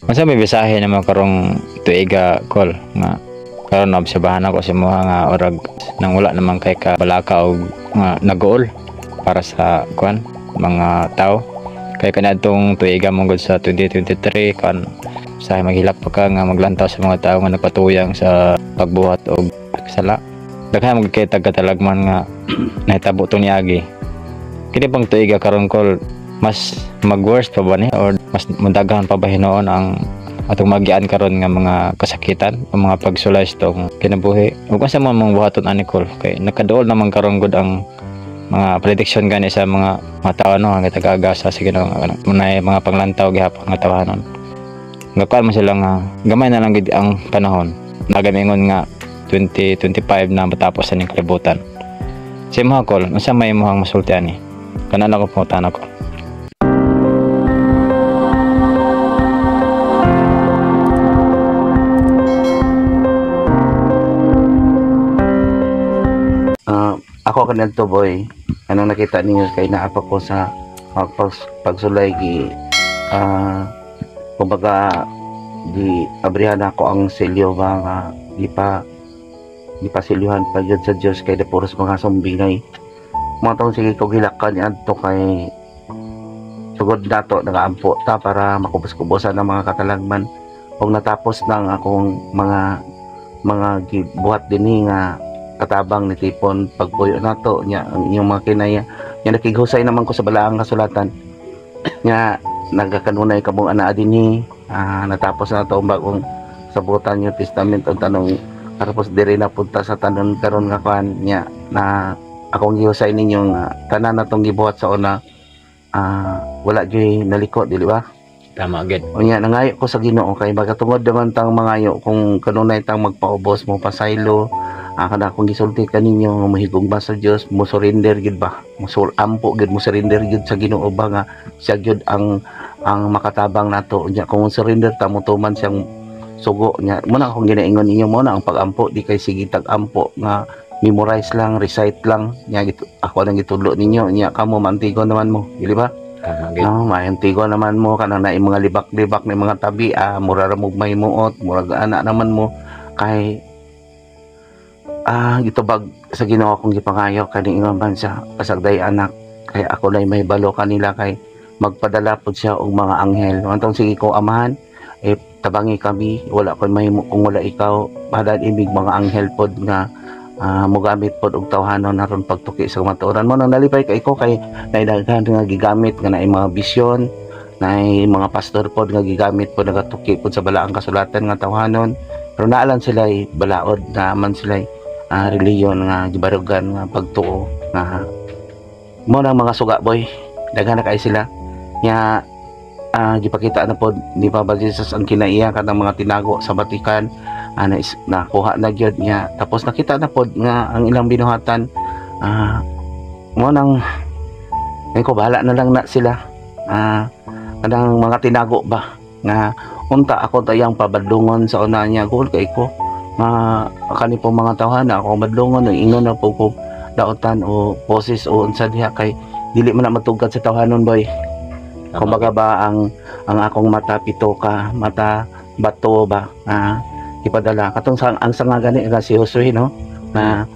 Unsa may bisahe namo karong tuiga, Kol, nga karon naobserbahan ako sa mga nga orag nang wala naman kay ka balaka og nga nagool para sa kuan mga tao kay kaniadtong tuiga mong gud sa 2023 kan sa maghilak pa ka nga maglantaw sa mga tao nga nagpatuyang sa pagbuhat og sala. Daghan mag kay tagkatalagman nga nahitabo tong niagi. Kini pang tuiga karon, Kol, mas mag-worse pa ba ni or mas mudaghan pa ba hinuon ang atong magian karon nga mga kasakitan o mga pagsulay sa tong kinabuhi? Ug unsa man mong buhaton ani, Kol, kay nakaduol naman karon gud ang mga prediction gani sa mga tao, no, nga tagagasa sa Ginoo nga munay mga panglantaw gihapon nga tawanon nga kuan man sila nga gamay na lang gid ang panahon, nagamingon nga 2025 na matapos sa ning kalibutan. Sa imo, Kol, unsa may imong masulti ani? Kanan ako pangutana ko. Ako kanadto, boy, anong nakita ninyo kay naa pa ko sa pagsulay gi kumbaga gi abrihan ako ang selyo ba nga di pa gipasilyuhan pa gyud sa Dios kay puros mga sumbingay. Mga taong sige ko gilakan adto kay sugod nato nagaampo ta para makubos-kubosan ang mga katalagman ug natapos na ang akong mga gibuhat dinhi nga katabang ni tipon pagpuyo nato nya ang inyong mga kinaya nya. Nakighusay naman ko sa balaang kasulatan nya nagakanunay kamong anaa dinhi. Natapos na to ang bagong sabutan New Testament ang tanong tapos diri na punta sa tanon karon nga kuan nya na akong gihusay ninyo nga tanan natong gibuhat sa una, wala gyud naliko, dili ba? Tama gid. Unya nangayo ko sa Ginoo kay magatungod naman tang mangayo kung kanunay tang magpaubos mo pasaylo. Kana akong gisulti kaninyo nga mahigugma sa Dios, mo surrender gid ba, mo ampo gid, mo surrender gid sa Ginoo ba nga siya gyud ang makatabang nato. Unya kung surrender ta, mo tuman siyang sugo nya. Mo na akong ginaingon ninyo, mo na ang pagampo, di kay sige tag-ampo nga memorize lang, recite lang nya. Ako nang gitudlo ninyo nya, kamo mantigo naman mo, dili ba? Tama gid. No, mahintigo naman mo kanang na mga libak-libak ni mga tabi, mura ra mo mahimuot, murag ana naman mo kay gitubag sa Ginoo akong gipangayo kani ingon man siya, pasagday anak, kay ako nay mahibalo kanila kay magpadala pud siya og mga anghel. Antong sige ko, Amahan, eh tabangi kami, wala ko mahimo kung wala ikaw. Padad imig mga anghel pod nga mogamit pod og tawhanon aron pagtuki sa kamatuoran mo. Nang nalipay kay ko kay naidaghan nga gigamit nga naay mga bisyon, naay mga pastor pod nga gigamit pod nagatuki pod sa balaang kasulatan nga tawhanon, pero naalan sila balaod na man sila reliyon nga gibarugan nga pagtuo nga mo nang mga suga, boy. Daghan na kay sila nya. Gipakita na pod ni Papa Jesus ang kinaiya kanang mga tinago sa Vatican, nakuha na gyud niya. Tapos nakita na pod nga ang ilang binuhatan, mo nang ay ko bahala na lang na sila, kanang mga tinago ba nga unta ako tayang pabadlungon sa una niya gol kay ko nga kani po mga tawhan na ako badlungon ang ingon na po ko daotan o poses o unsa diha kay dili man na matugkad sa tawhanon, boy. Kumbaga ba ang akong mata pito ka mata bato ba, ipadala katong sa, ang sanga gani nga si Josue, no, na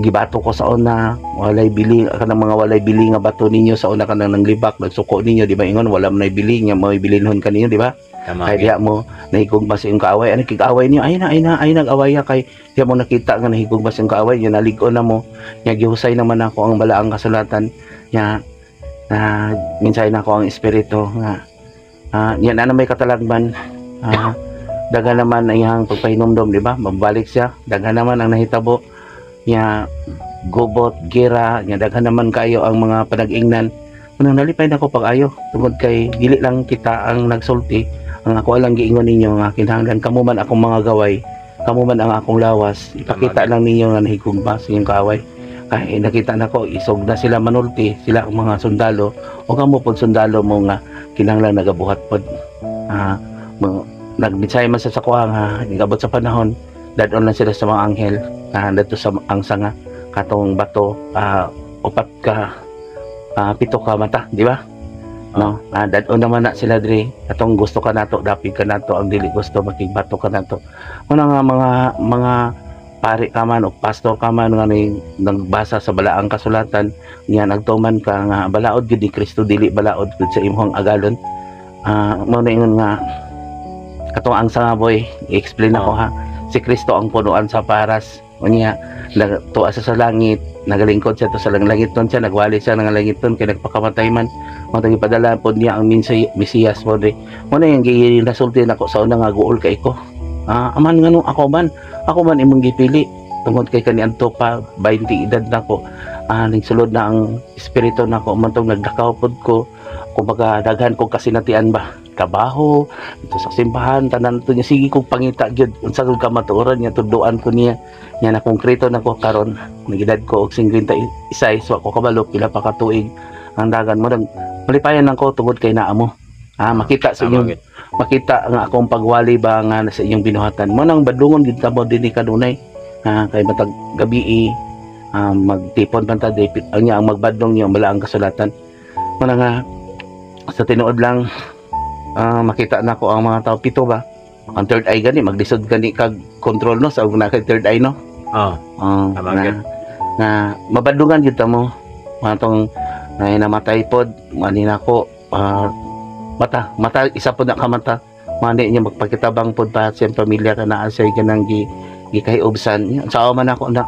gibato ko sa una walay bili kanang mga walay bili nga bato ninyo sa una kanang nanglibak nagsuko ninyo, di ba? Ingon wala man nay bili nga mo'y bilinhon kaninyo, di ba? Tama Kay gid. Diha mo nahigugma sa iyong kaaway. Ano kig-away niyo? Ay na, ay na, ay nag-away ya kay diha mo nakita nga nahigugma sa iyong kaaway niya, nalig-on na mo nya. Gihusay naman ako ang balaang kasulatan nya na minsay na ako ang espiritu nga yan na may katalagman, daghan naman ang iyang pagpahinumdom, di ba? Mabalik siya, daghan naman ang nahitabo nya, gubot gira nya, daghan naman kayo ang mga panag-ingnan. Unang nalipay na ko pag-ayo tungod kay dili lang kita ang nagsulti. Ang ako lang giingon ninyo nga kinahanglan kamo man akong mga gaway, kamo man ang akong lawas, ipakita lang ninyo nga nahigugma sa inyong kaaway kay nakita nako isog na sila manulti sila ang mga sundalo o kamo pod sundalo mo nga kinahanglan nagabuhat pod. Nagminsay man sa sakuha nga gigabot sa panahon dadon lang sila sa mga anghel dadto sa ang sanga katong bato, upat ka, pito ka mata, di ba? No, dad-on naman na sila diri. Atong gusto ka nato, dapig ka nato, ang dili gusto, makigbato ka nato. Una nga mga pari ka man o pastor ka man nga ni nagbasa sa balaang kasulatan niya, nagtuman ka nga balaod gid ni Kristo, dili balaod gid sa imong agalon. Mao na ingon nga katong ang sangaboy, i-explain ako ha. Si Kristo ang punuan sa paras. Unya tuwa siya sa langit, nagalingkod siya to sa langit ton siya, nagwali siya ng langit ton kay nagpakamatay man. Mao gipadala pod niya ang Mesiyas mo di. Mo na yung ginasulti nako sa una nga guol kay ko. Aman, ngano ako man imong gipili tungod kay kaniadto pa 20 edad nako. Ning sulod na ang espiritu nako man tong nagdakaw pod ko, kumbaga daghan ko kasinatian ba, trabaho dito sa simbahan, tanan to niya, sige kog pangita gyud unsa kog kamatuoran niya, tudloan ko niya niya na konkreto na ko karon nagedad ko og 56, wa ko kabalo pila pa ka tuig ang dagan mo nang malipayan lang ko tungod kay naa mo. Makita sa inyong makita nga akong pagwali ba nga sa inyong binuhatan mo nang badlungon gid kamo dinhi kanunay. Kay matag gabi magtipon man ta di ang niya ang magbadlong niyo ang balaang kasulatan mo na nga sa tinuod lang. Makita na ko ang mga tao pito ba, ang third eye gani maglisod gani kag control no sa na kay third eye no. Tama na, gyud. Na mabadlungan gyud ta mo mga tong na namatay pod mani nako, mata mata isa pod na ka mata mani niya magpakitabang pod pa sa iyang pamilya ka naa siya kanang gi gikahiubsan sa man ako na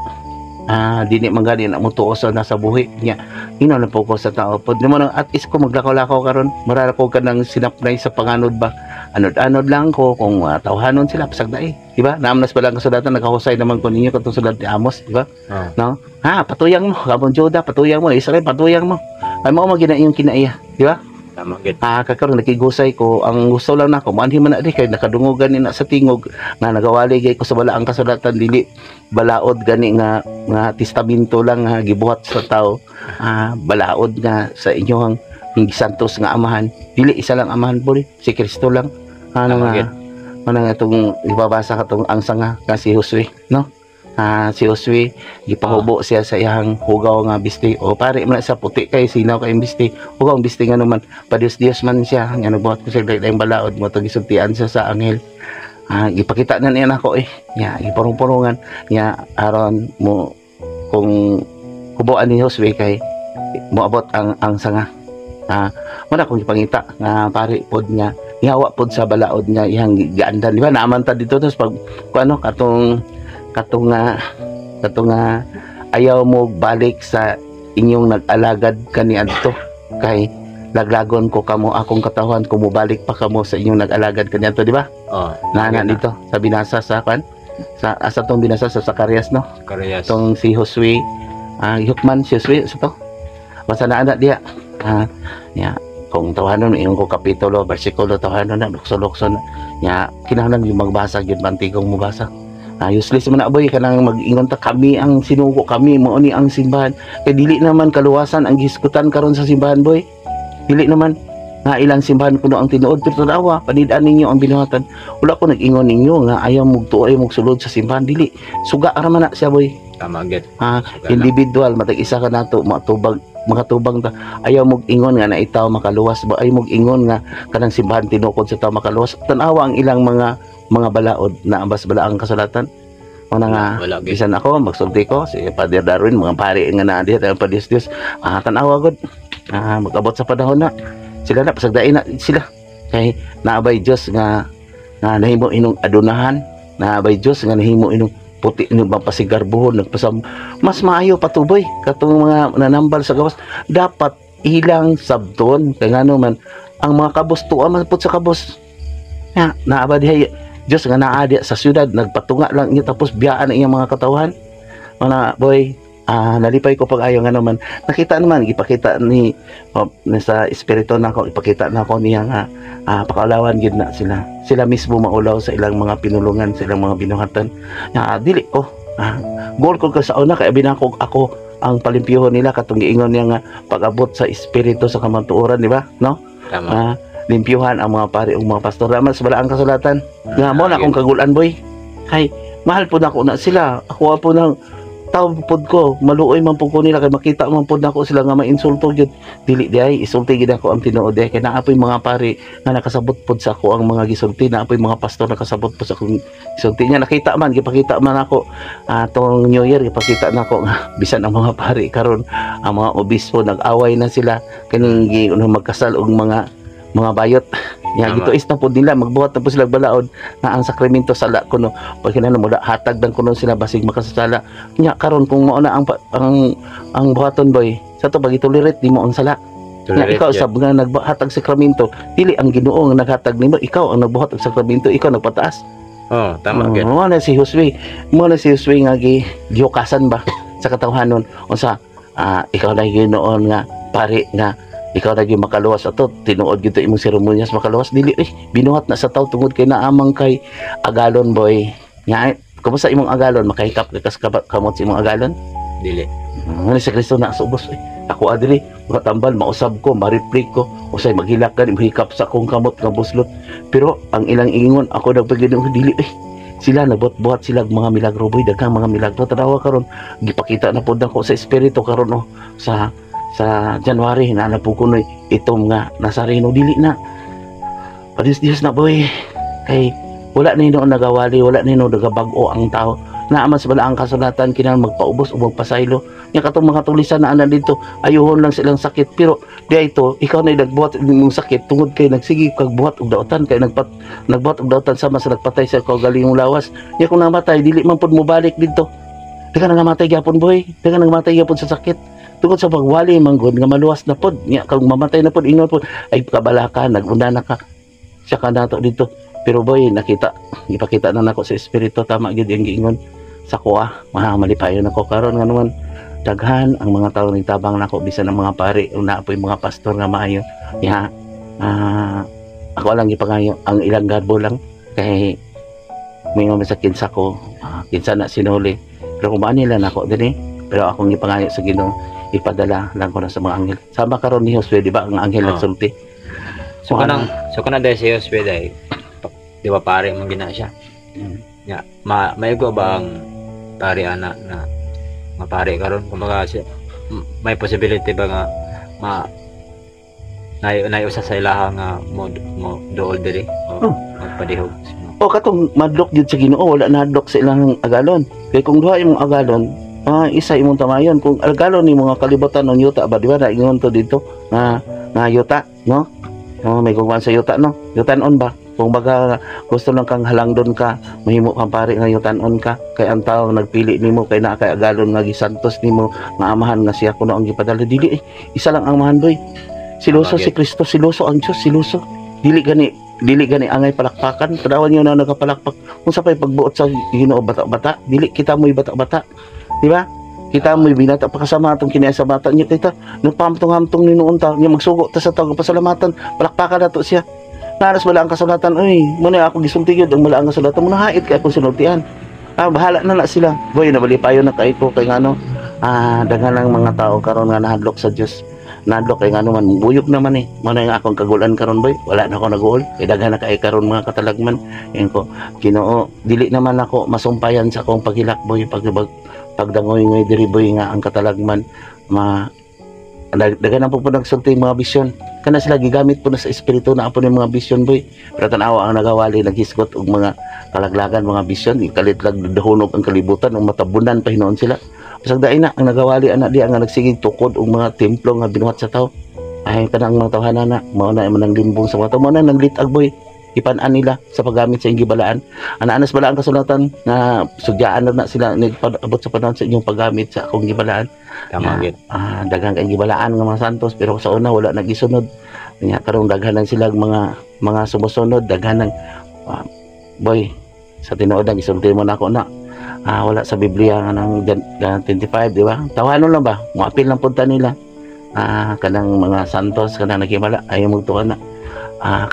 dili man gani na mutuo sa nasa buhi niya, ino lang po ko sa tao pod nimo nang at is ko maglakaw-lakaw karon, murara ko kanang sinapnay sa panganod ba, anod-anod lang ko kung tawhanon sila pasagdai, di ba? Naamnas pa lang kasulatan, nagahusay naman ko ninyo katong sulat ni Amos, di ba? No, ha, patuyang mo kamong Juda, patuyang mo Israel, patuyang mo ay mao man gina iyong kinaiya, di ba? Tama gyud. Kakaron nakigusay ko, ang gusto lang nako moanhi man na di kay nakadungog gani na sa tingog nga nagawali gay ko sa balaang kasulatan, dili balaod gani nga nga testamento lang nga gibuhat sa tao. Balaod nga sa inyong santos nga amahan, dili isa lang amahan po si Kristo lang. Ano Tama nga gyud. Ano nga itong ibabasa katong ang sanga nga si Josue no. Si Josue gipahubo siya sa iyang hugaw nga bisti o pare man sa puti kay sinaw kay bisti, hugaw ang bisti nga naman padiyos Dios man siya nga nagbuhat ko sa laing balaod mo to, gisultian siya sa anghel. Gipakita na niya nako eh nya gipurong-purungan niya aron mo kung huboan ni Josue kay moabot ang sanga. Mo na kung ipangita nga pare pod nga nihawa pod sa balaod nga iyang giandan, di ba? Naaman ta dito tapos pag kung ano katong katong nga katong nga ayaw mo balik sa inyong nag-alagad kaniadto kay laglagon ko kamo akong katawhan kung mobalik pa kamo sa inyong nag-alagad kaniadto, di ba? Nana dito sa binasa sa kan sa asa tong binasa sa Zacarias no. Zacarias. Tong si Josue, Hukman si Josue sa to basta na ana diya. Ya kung tawhanon ingon ko kapitulo bersikulo, tawhanon na lukso-lukso na ya, kinahanglan yung magbasa gyud mantigong mobasa. Useless man na boy kanang mag-ingon ta kami ang sinugo, kami mao ni ang simbahan kay dili naman kaluwasan ang giskutan karon sa simbahan boy, dili naman nga ilang simbahan kuno ang tinuod, pero tanawa panid-an ninyo ang binuhatan. Wala ko nag-ingon ninyo nga ayaw mugtuo, ayaw mugsulod sa simbahan, dili, suga ra man na siya boy. Tama gyud. Suga na. Individual matag isa ka nato matubag makatubang ta, ayaw mog ingon nga na itaw makaluwas ba, ayaw mog ingon nga kanang simbahan tinukod sa tao makaluwas. Tan-awa ang ilang mga balaod na ambas balaang kasulatan una nga Wala gyud. Bisan ako magsulti ko si Father Darwin, mga pari nga naa diha pa Dios Dios, tan-awa gud. Mag-abot sa panahon na sila na pasagdain na sila kay naabay Dios nga nga nahimo inong adunahan, naabay Dios nga nahimo inong puti inong mapasigarbuhon nagpasam mas maayo patuboy katong mga nanambal sa gawas, dapat ilang sabton kay ngano man ang mga kabos tuwa man pud sa kabos nga naaba diha Dios nga naa diha sa syudad, nagpatunga lang niya tapos biyaan ang iyang mga katawhan. Mga boy, nalipay ko pag ayo nga naman nakita naman ipakita ni, oh, ni sa espiritu nako, ipakita nako niya nga pakaulawan gid na sila, sila mismo maulaw sa ilang mga pinulungan, sa ilang mga binuhatan. Dili ko goal ko sa una kay binakog ako ang palimpyuhon nila katong giingon niya nga pag-abot sa espiritu sa kamatuoran, di ba no? Tama. Limpyuhan ang mga pari ug mga pastor naman sa balaang kasulatan nga mo na akong kagulan boy kay mahal po na ako na sila, ako po nang Tao pod ko, maluoy man pud ko nila kay makita man pud nako sila nga mainsulto gyud. Dili diay, isulti gid ako ang tinuod diay, kay naa poy mga pari nga nakasabot pod sa ako ang mga gisulti, naa poy mga pastor nakasabot pod sa akong gisulti niya. Nakita man, gipakita man ako atong New Year, gipakita nako nga bisan ang mga pari karon, ang mga obispo, nag-away na sila kaning magkasal og mga bayot. Ya, gituis na pud nila, magbuhat na pud sila balaod na ang sakramento sala kuno. Pag kinahanglan mo hatag dan kuno sila basig makasasala. Nya karon kung mao na ang buhaton, boy, sa to pag itolerate nimo ang sala. Nya ikaw sab nga naghatag sakramento, dili ang Ginoo nga naghatag nimo, ikaw ang nagbuhat og sakramento, ikaw nagpataas. Oh, tama gyud. Mo na si Josue. Mo na si Josue nga gi gihukasan ba sa katawhanon unsa, ikaw na Ginoo nga pari nga ikaw na gyud makaluwas ato, tinuod gyud imong seremonyas makaluwas. Dili eh, binuhat na sa tawo tungod kay naamang kay agalon, boy. Nga kumusta imong agalon, makahikap ka kas kamot sa imong agalon? Dili. Ano sa Kristo na subos eh. Ako adiri matambal, mausab ko, ma-reflect ko, usay maghilak ka mahikap sa akong kamot nga buslot, pero ang ilang ingon ako nagpaginoo, dili eh. Sila nagbuhat-buhat sila mga milagro, boy, daghang mga milagro. Tanawa karon, gipakita na pod nako sa espiritu karon, oh, sa January na na po kunoy itom nga Nazareno. Dili na Padis Dios na, boy, kay wala na hinoon nagawali, wala na hinoon nagabag-o ang tao. Naaman sa balaang kasulatan kinahanglan magpaubos o magpasaylo. Nya katong mga tulisan na ana dito, ayuhon lang silang sakit, pero di ito ikaw na nagbuhat imong sakit tungod kay nagsige kag buhat og dautan, kay nagbuhat og dautan sama sa nagpatay sa kaugalingong lawas. Nya kung namatay, dili man pud mobalik didto. Di ka nangamatay gyapon, boy, di ka nangamatay gyapon sa sakit tungod sa pagwali manggod nga maluwas na pod. Nya kung mamatay na pod, ingon pod ay kabalaka, naguna na ka siya ka nato dito. Pero boy, nakita, gipakita na nako sa espiritu, tama gyud ang giingon sa kuha. Maha malipayon ako karon nga naman daghan ang mga tawo tabang nako, bisan ang mga pari, una po mga pastor nga maayo. Ya, ako lang gipangayo ang ilang garbo lang kay may nga sa kinsa ko, kinsa na sinuli, pero kung nila nako dinhi. Pero akong gipangayo sa Ginoo, ipadala lang ko na sa mga anghel. Sama karon ni Josue, di ba? Ang anghel nagsulti. So kanang dahil si Josue dahil, di ba pare man gina siya? Ya, maigo ba ang pare ana na mapare karon? Kumbaga siya, may possibility ba nga ma nay nay usa sa ilaha nga mo dool diri o magpadihog? O katong madlok jud sa Ginoo, wala na hadlok sa ilang agalon. Kay kung duha imong agalon, isa imong tamayon. Kung agalon ni mga kalibutan ng yuta ba, di ba naingon to dito nga nga yuta, no? Oh, may kung sa yuta, no? Yutan-on ba? Kung baga gusto lang kang halangdon ka, mahimo kang pare nga yutan-on ka, kay ang tao nagpili nimo kay naa kay agalon nga gisantos nimo nga amahan nga siya kuno ang gipadala. Dili eh, isa lang ang amahan, boy. Siloso si Kristo, siloso ang Dios, siloso. Dili gani angay palakpakan. Tanawan niyo na nagapalakpak. Kung sa pay pagbuot sa Ginoo bata-bata, dili kita mo'y bata-bata. Di ba? Kita mo'y binata pa kasama atong kinaya sa bata niya kita. Nagpamtong-hamtong ni noon ta, niya magsugo ta sa tawag pasalamatan, palakpakan nato siya. Naras wala ang kasulatan, uy, muna ako gisulti gyud ang wala ang kasulatan, muna hait kay akong sinultian. Bahala na na sila. Boy, nabalipayon na kay ko kay ngano. Daghan ang mga tao karon nga nahadlok sa Dios. Nahadlok kay ngano man buyog naman eh. Mao na yung akong kagulan karon, boy. Wala na ako naguol. Kay daghan na kay karon mga katalagman. Ingon ko, Ginoo, dili naman ako masumpayan sa akong paghilak, boy, pag pagdangoy-ngoy diri, boy, nga ang katalagman ma daghan na po nagsulti mga bisyon. Kana sila gigamit po na sa espiritu na po ng mga bisyon, boy. Pero tanawa ang nagawali, naghisgot og mga kalaglagan, mga bisyon, kalit lang dahunog ang kalibutan ug matabunan pa hinuon sila. Pasag dai na ang nagawali ana di ang nagsigig tukod og mga templo nga binuhat sa tao. Ay kanang mga tawhana na mao na man ang limbong sa mga tao, mao na nang litag, boy, ipan-an nila sa paggamit sa inyong gibalaan. Ana-anas bala ang kasulatan nga sugyaan na, na sila nagpaabot sa panahon sa inyong paggamit sa akong gibalaan. Tama gyud. Daghan kay gibalaan nga mga santos, pero sa una wala nagisunod. Nya karon daghan lang sila mga sumusunod, daghan ng boy, sa tinuod ang gisulti mo nako na wala sa Biblia nga ng 25, di ba? Tawanon lang ba? Moapil lang punta nila. Kanang mga santos kanang naghimala ayaw magtuon na.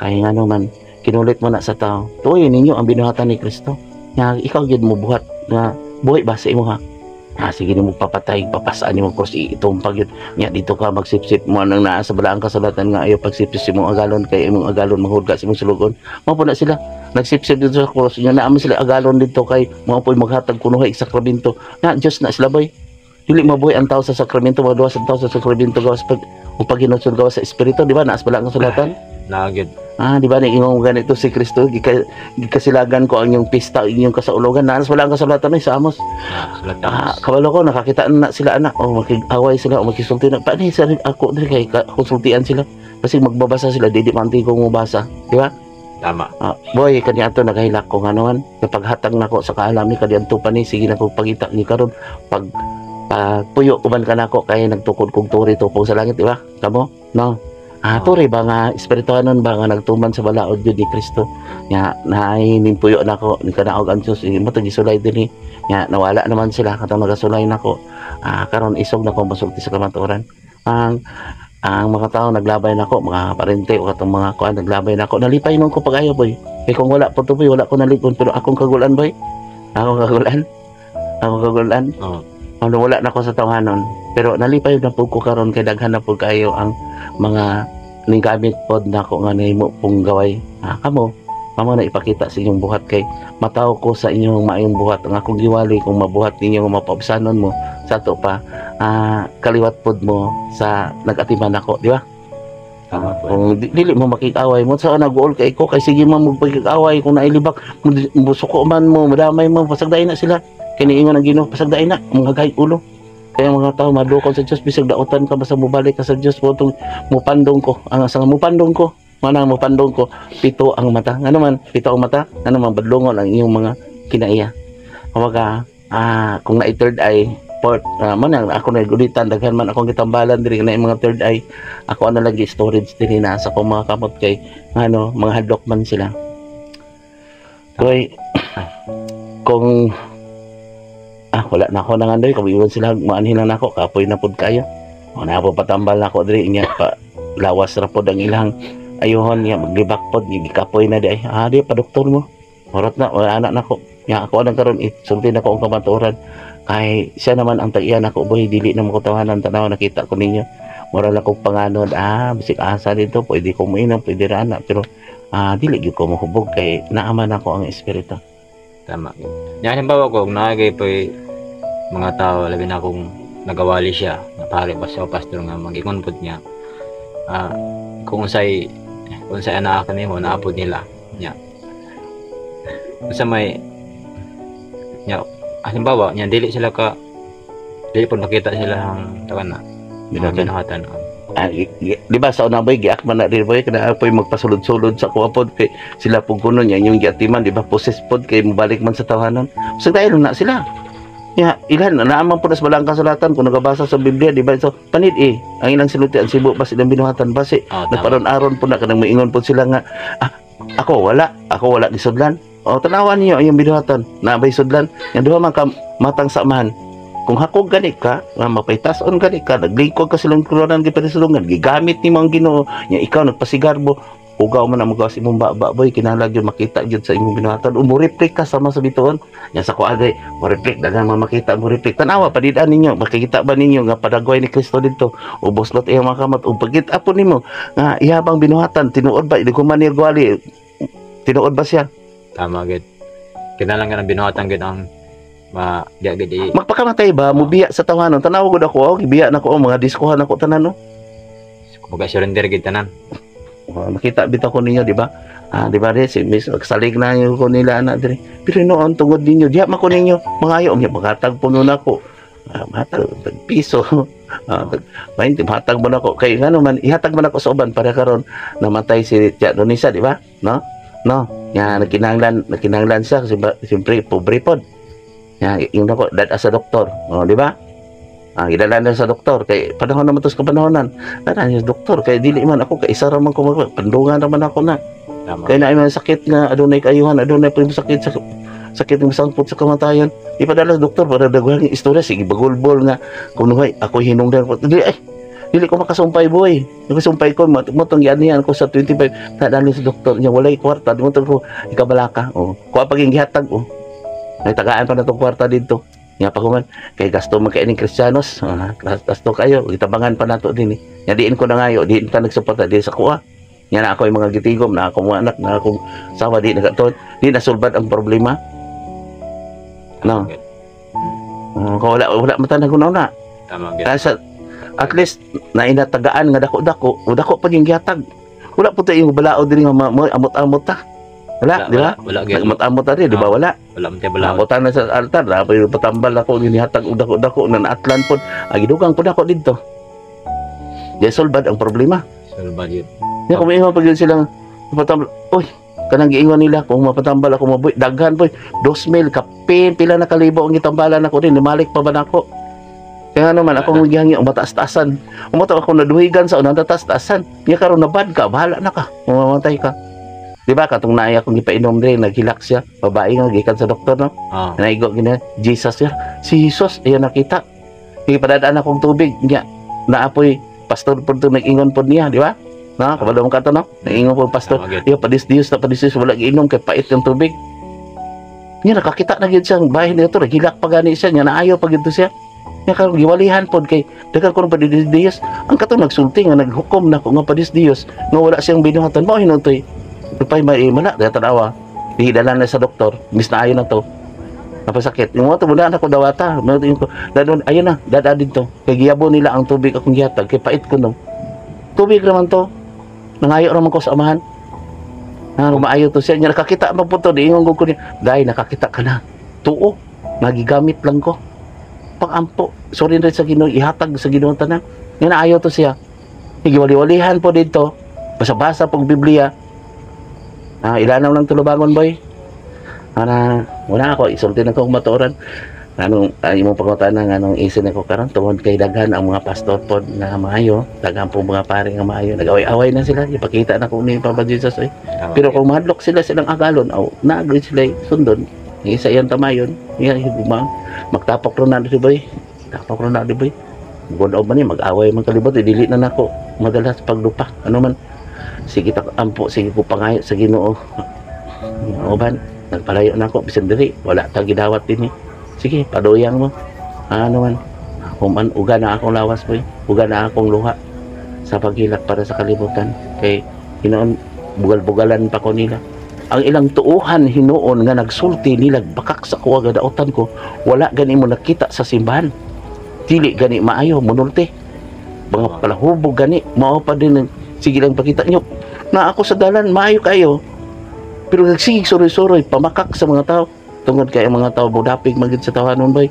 Kay ngano man kinulit mo na sa tao. Tuoy ninyo ang binuhatan ni Kristo. Nga ikaw gyud mo buhat nga buhi ba sa imo ha? Ah, sige nimo papatay, papasaan nimo cross itumpag yun. Nya dito ka magsipsip mo nang naa sa balaang kasulatan nga ayaw pagsipsip sa imong agalon kay imong agalon mahudga sa imong sulugon. Mao po na sila nagsipsip dito sa cross nya, naa man sila agalon dito kay mao po'y maghatag kunuhay sakramento. Na Diyos na sila, boy. Dili mabuhi ang tao sa sakramento, maduwas ang tao sa sakramento gawas pag o paghinulsol gawas sa espiritu, di ba? Naa sa balaang kasulatan. Naa gyud. Ah, di ba ingon ganito si Kristo, gikasilagan ko ang inyong pista, inyong kasaulogan. Naa sa balaang kasulatan ay sa Amos. Sulat. Ah, kabalo ko nakakita na sila anak o makig-away sila o makisulti na. Paano sa ako diri kay konsultian sila. Kasi magbabasa sila, di man ko mobasa, di ba? Tama. Ah, boy, kaniadto nagahilak ko nga naman. Kapaghatag nako sa kaalami kaniadto pa ni sige na kog pangita ni karon pag puyo uban ka nako kay nagtukod kog turi tupong sa langit, di ba? Kamo? No. Ah, turi ba nga espirituhanon ba nga nagtuman sa balaod gyud ni Kristo. Nya naay ning puyo nako ni kanaog ang Dios mo to gisulay dinhi. Nya nawala naman sila katong nagasulay nako. Ah, karon isog na ko masulti sa kamatuoran. Ang mga tao naglabay nako, mga parente o katong mga kuan naglabay nako. Nalipay nun ko pag-ayo, boy. Kay kung wala po to, boy, wala ko nalikon, pero akong kagulan, boy. Akong kagulan. Akong kagulan. Ano, wala na ko sa tawhanon. Pero nalipay na pud ko karon kay daghan na pud kayo ang mga ning gamit pod nako nga nahimo pong gaway. Ah, kamo, kamo na ipakita sa inyong buhat kay mataw ko sa inyong maayong buhat. Ang akong giwali kung mabuhat ninyo nga mapaubsanon mo sa ato pa, kaliwat pod mo sa nag-atiman nako, di ba? Tama po. Kung dili mo makikaway mo sa nag-uol kay ko kay sige man mo pagkikaway kung nailibak musuko man mo, madamay mo, pasagdain na sila. Kay niingon ang Ginoo, pasagdain na mga gay ulo. Kaya mga tao madukol sa Dios bisag dautan ka, basta mobalik ka sa Dios mo tong mupandong ko ang asa mupandong ko manang mupandong ko pito ang mata, ano man pito ang mata, ano man badlongon ang iyong mga kinaiya. Kumbaga, kung na third eye, fourth, man ang ako na gulitan, daghan man akong gitambalan diri na mga third eye. Ako ano lagi storage diri na sa akong mga kamot kay ano mga hadlok man sila. Koy kung wala na ako nangandoy kung iwan sila maanhin lang nako, kapoy na pud kayo o na po patambal na ako diri nya pa lawas ra pod ang ilang ayuhon niya maglibak pod gikapoy na di ay di pa doktor mo Murot na wala anak nako nya ako anang karon isulti nako ang kamatuoran kay siya naman ang tag-iya nako, boy. Dili na mo ko tawanan, tanaw nakita ko ninyo, mura lang kong panganod, bisig asa dito pwede ko moinom, pwede ra ana, pero dili gyud ko mohubog kay naaman ako ang espiritu. Tama. Nya halimbawa ko, kung naagay po mga tao, labi na kung nagawali siya, na pare ba siya o pastor nga mag-ingon pod niya, kung unsay anak nimo naapod nila nya. Unsa may nya halimbawa nya dili sila ka dili pod makita sila ang tawan na mga Binuhatan. Binuhatan. Ah, di ba sa una, boy, giak man na rin, boy, kana poy magpasulod-sulod sa kuha pod kay sila pug kuno niya yung giatiman, di ba, possess pod kay mobalik man sa tawanan. So dahil na sila. Ya, ilan naaman po na sa balang kasulatan kung nagabasa sa Biblia, di ba? So panid eh ang ilang sinuti ang sibo basi ilang binuhatan basi nagparon-aron po na kanang moingon po sila nga ako wala gisudlan. O tanawan niyo ang iyong binuhatan na bay sudlan yang duha man ka matang samahan. Kung hakog gani ka nga mapaytas-on gani ka, naglingkod ka silang kulunan gipasulungan, gigamit nimo ang Ginoo nya, ikaw nagpasigarbo, ugaw man ang magawas imong baba, boy. Kinahanglan gyud makita gyud sa imong binuhatan o mo-reflect ka sama sa bituon nya. Sa kuagay mo reflect, daghan man makita mo reflect. Tanawa padid-an ninyo, makikita ba ninyo nga padagway ni Kristo didto? Ubos lot iyang mga kamot ug pagkita po nimo nga ihabang binuhatan, tinuod ba di ko man niya gwali, tinuod ba siya? Tama gid. Kinahanglan nga ng binuhatan gid ang ma di gid i Magpakamatay ba mubiya sa tawanon? Tanawa gud ako, oh, gibiya na ko, oh, mga diskuhan ako tanan, no. Kumbaga surrender gid tanan. Oh, nakita bitaw ko ninyo, di ba? Ah, di ba rin, si Miss, salig na yung ko nila anak diri. Pero noon, tungod ninyo, diya man ko ninyo, mga ayo, unya, makatag po nun ako. Ah, matag, tag piso. Ah, tag, 20, matag mo na ako. Kay nga naman, ihatag man ako sa uban para karon namatay si Tia Donisa, di ba? No? No? Ya, nagkinahanglan siya kasi ba, siyempre, pobre pod. Ya, yung ako, dad sa doktor. Oh, di ba? Ah, gidala na sa doktor kay panahon naman to sa kapanahonan. Dala niya sa doktor kay dili man ako kay isa ra man ko pandungan naman ako na. Tama. Kay naay man sakit nga adunay kaayuhan, adunay pa sakit sa sakit ng sangpot sa kamatayan. Ipadala sa doktor para daghan yung istorya, sige bagulbol nga kunuhay ako hinungdan ko. Dili ay dili ko makasumpay, boy. Nakasumpay ko mo tong gianihan ko sa 25 tadali sa doktor niya, walay kwarta di mo to ko ikabalaka. Oh, kuha paging gihatag, oh. Ay tagaan pa na tong kwarta dito. Nga pa human kay gasto man kay ning Kristiyanos, gasto kayo, gitabangan pa nato din eh. Nya diin ko na ngayo, diin ta nagsuporta di sa kuha. Nya na ako yung mga gitigom, na ako mga anak, na akong sawa di nagaton, di nasulbad ang problema. No. Kung wala wala man ta naguna. Tama gyud. Kaya sa at least na inatagaan nga dako-dako, o dako pa yung gihatag. Wala po tayo yung balaod din nga amot-amot ta. Wala, di ba? Wala gyud. Nagmot-amot ta di ba wala? Wala man tayo balaod. Namutan na sa altar, na pa yung patambal ako, ginihatag og dako-dako, na naatlan po. Ay, gidugang po dako dito. Di solbad ang problema. Sulbad gyud. Kaya kung maingon pag yun silang patambal, uy, kanang giingon nila, kung mapatambal ako mabuhi, daghan po, 2,000, kapin, pila na kalibo ang gitambalan ako din, limalik pa ba nako? Kaya nga naman, ako ang gihangi, umataas-taasan. Umataw ako naduhigan sa unang taas-taasan. Niya karon nabad ka, bahala na ka, mamamatay ka. Di ba, katong naay akong gipainom din, naghilak siya, babae nga, gikan sa doktor, no? Naigo gina Jesus siya. Si Jesus ayan nakita. Sige padadaan akong tubig niya. Naapoy pastor po to nag-ingon po niya, di ba? Na, kabalo mo ka to, no? Nag-ingon po pastor. Tama gyud. Iyo padis Dios na padis Dios wala giinom kay pait yung tubig. Niya nakakita na gyud siya ang bahin niya to, naghilak pa gani siya, niya naayo pa gyud to siya. Niya karon giwalihan pod kay daghan ko padis Dios. Ang katong nagsulti nga naghukom na ko nga padis Dios nga wala siyang binuhatan mo hinutoy. Rupay may mala daya tanawa. Di dala na sa doktor, mis na ayo na to. Napasakit. Yung mga to muna na ko dawata. Mga to dadon ayun na, dada dito. Kay giyabo nila ang tubig akong gihatag kay pait ko no. Tubig naman to. Nangayo raman ko sa amahan. Ah, maayo to siya. Nya nakakita man po to, di ingon ko niya. Dahil nakakita ka na. Tuo, nagigamit lang ko. Pang-ampo, sorry rin sa Ginoo, ihatag sa Ginoo tanan. Nga naayo to siya. Giwali-walihan po dito. Basa-basa pong Biblia. Ah, ilanaw lang tulubangon, boy. Ana, wala ako isulti na kong matuoran. Anong ay imong pangutana nga anong isin ako karon tungod kay daghan ang mga pastor pod nga maayo, daghan po mga pare nga maayo, nag-away-away na sila, ipakita na kung ni Papa Jesus ay. Tama Pero gyud. kung mahadlok sila silang agalon, aw naagod sila sundon. Ang isa iyang tamayon, iya higugma. Magtapok ro na di boy. Tapok ro na di boy. God man ni mag-away man kalibot, eh, dili na nako madalas paglupa. Ano man sige ta ampo, sige ko pangayo sa Ginoo. Uban, nagpalayo na ako bisan diri, wala ta gidawat dinhi. Sige, paduyang mo. Ano man, human uga na akong lawas boy, uga na akong luha sa paghilak para sa kalibutan kay hinuon bugal-bugalan pa ko nila. Ang ilang tuuhan hinuon nga nagsulti nila bakak sa kuwa gadaotan ko, wala gani mo nakita sa simbahan. Dili gani maayo munulti. Mga palahubog gani mao pa din sige lang pakita nyo. Na ako sa dalan maayo kayo. Pero nagsige suroy-suroy pamakak sa mga tao. Tungod kay ang mga tao budapig man gid sa tawanon boy.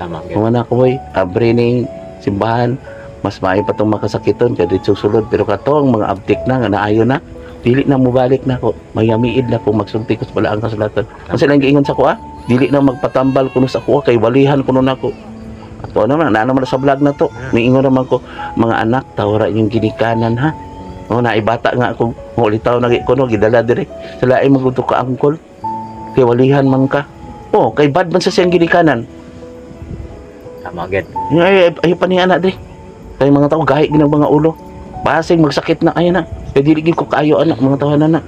Tama gyud. Mga ako boy, abre ning simbahan, mas maayo pa tong makasakiton kay dito sulod pero katong mga abtik na nga naayo na dili na mobalik na ko, mayamiid na ko magsulti ko sa balaang kasulatan. Ang silang giingon sa kuha, dili na magpatambal kuno sa kuha kay walihan kuno nako. Ato naman, na naman sa vlog na to. Niingon naman ko, mga anak, tawra inyong ginikanan ha. O naibata nga ako, ulitaw na kuno gidala dire. Sa lain maguto ka angkol. Kay walihan man ka. O, kay bad man sa siyang ginikanan. Tama gyud. Ay, ay, ay pa niya anak dire. Kay mga tao gahi ginang mga ulo. Basing magsakit na ay na. Kay dili gid ko kaayo anak mga tawanan na.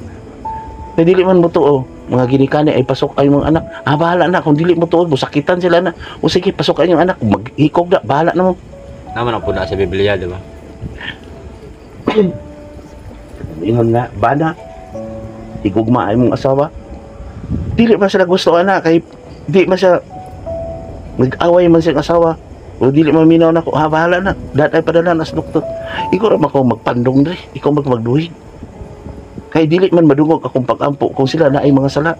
Kay dili man mo tuo, mga ginikanan ay pasok ay mga anak. Ah, bahala na kung dili mo tuo, musakitan sila na. O sige, pasok ay yung anak, maghikog na, bahala na mo. Naman ang puna sa Biblia, di ba? Ingon nga, bana. Higugma ay mong asawa. Dili man sila gusto ana kay di man siya nag-away man siyang asawa. O dili man minaw nako, ha bahala na. Dat ay padala na sa doktor. Ikaw ra man ko magpandong dre, ikaw magduhig. Kay dili man madungog akong pag-ampo kung sila na ay mga sala.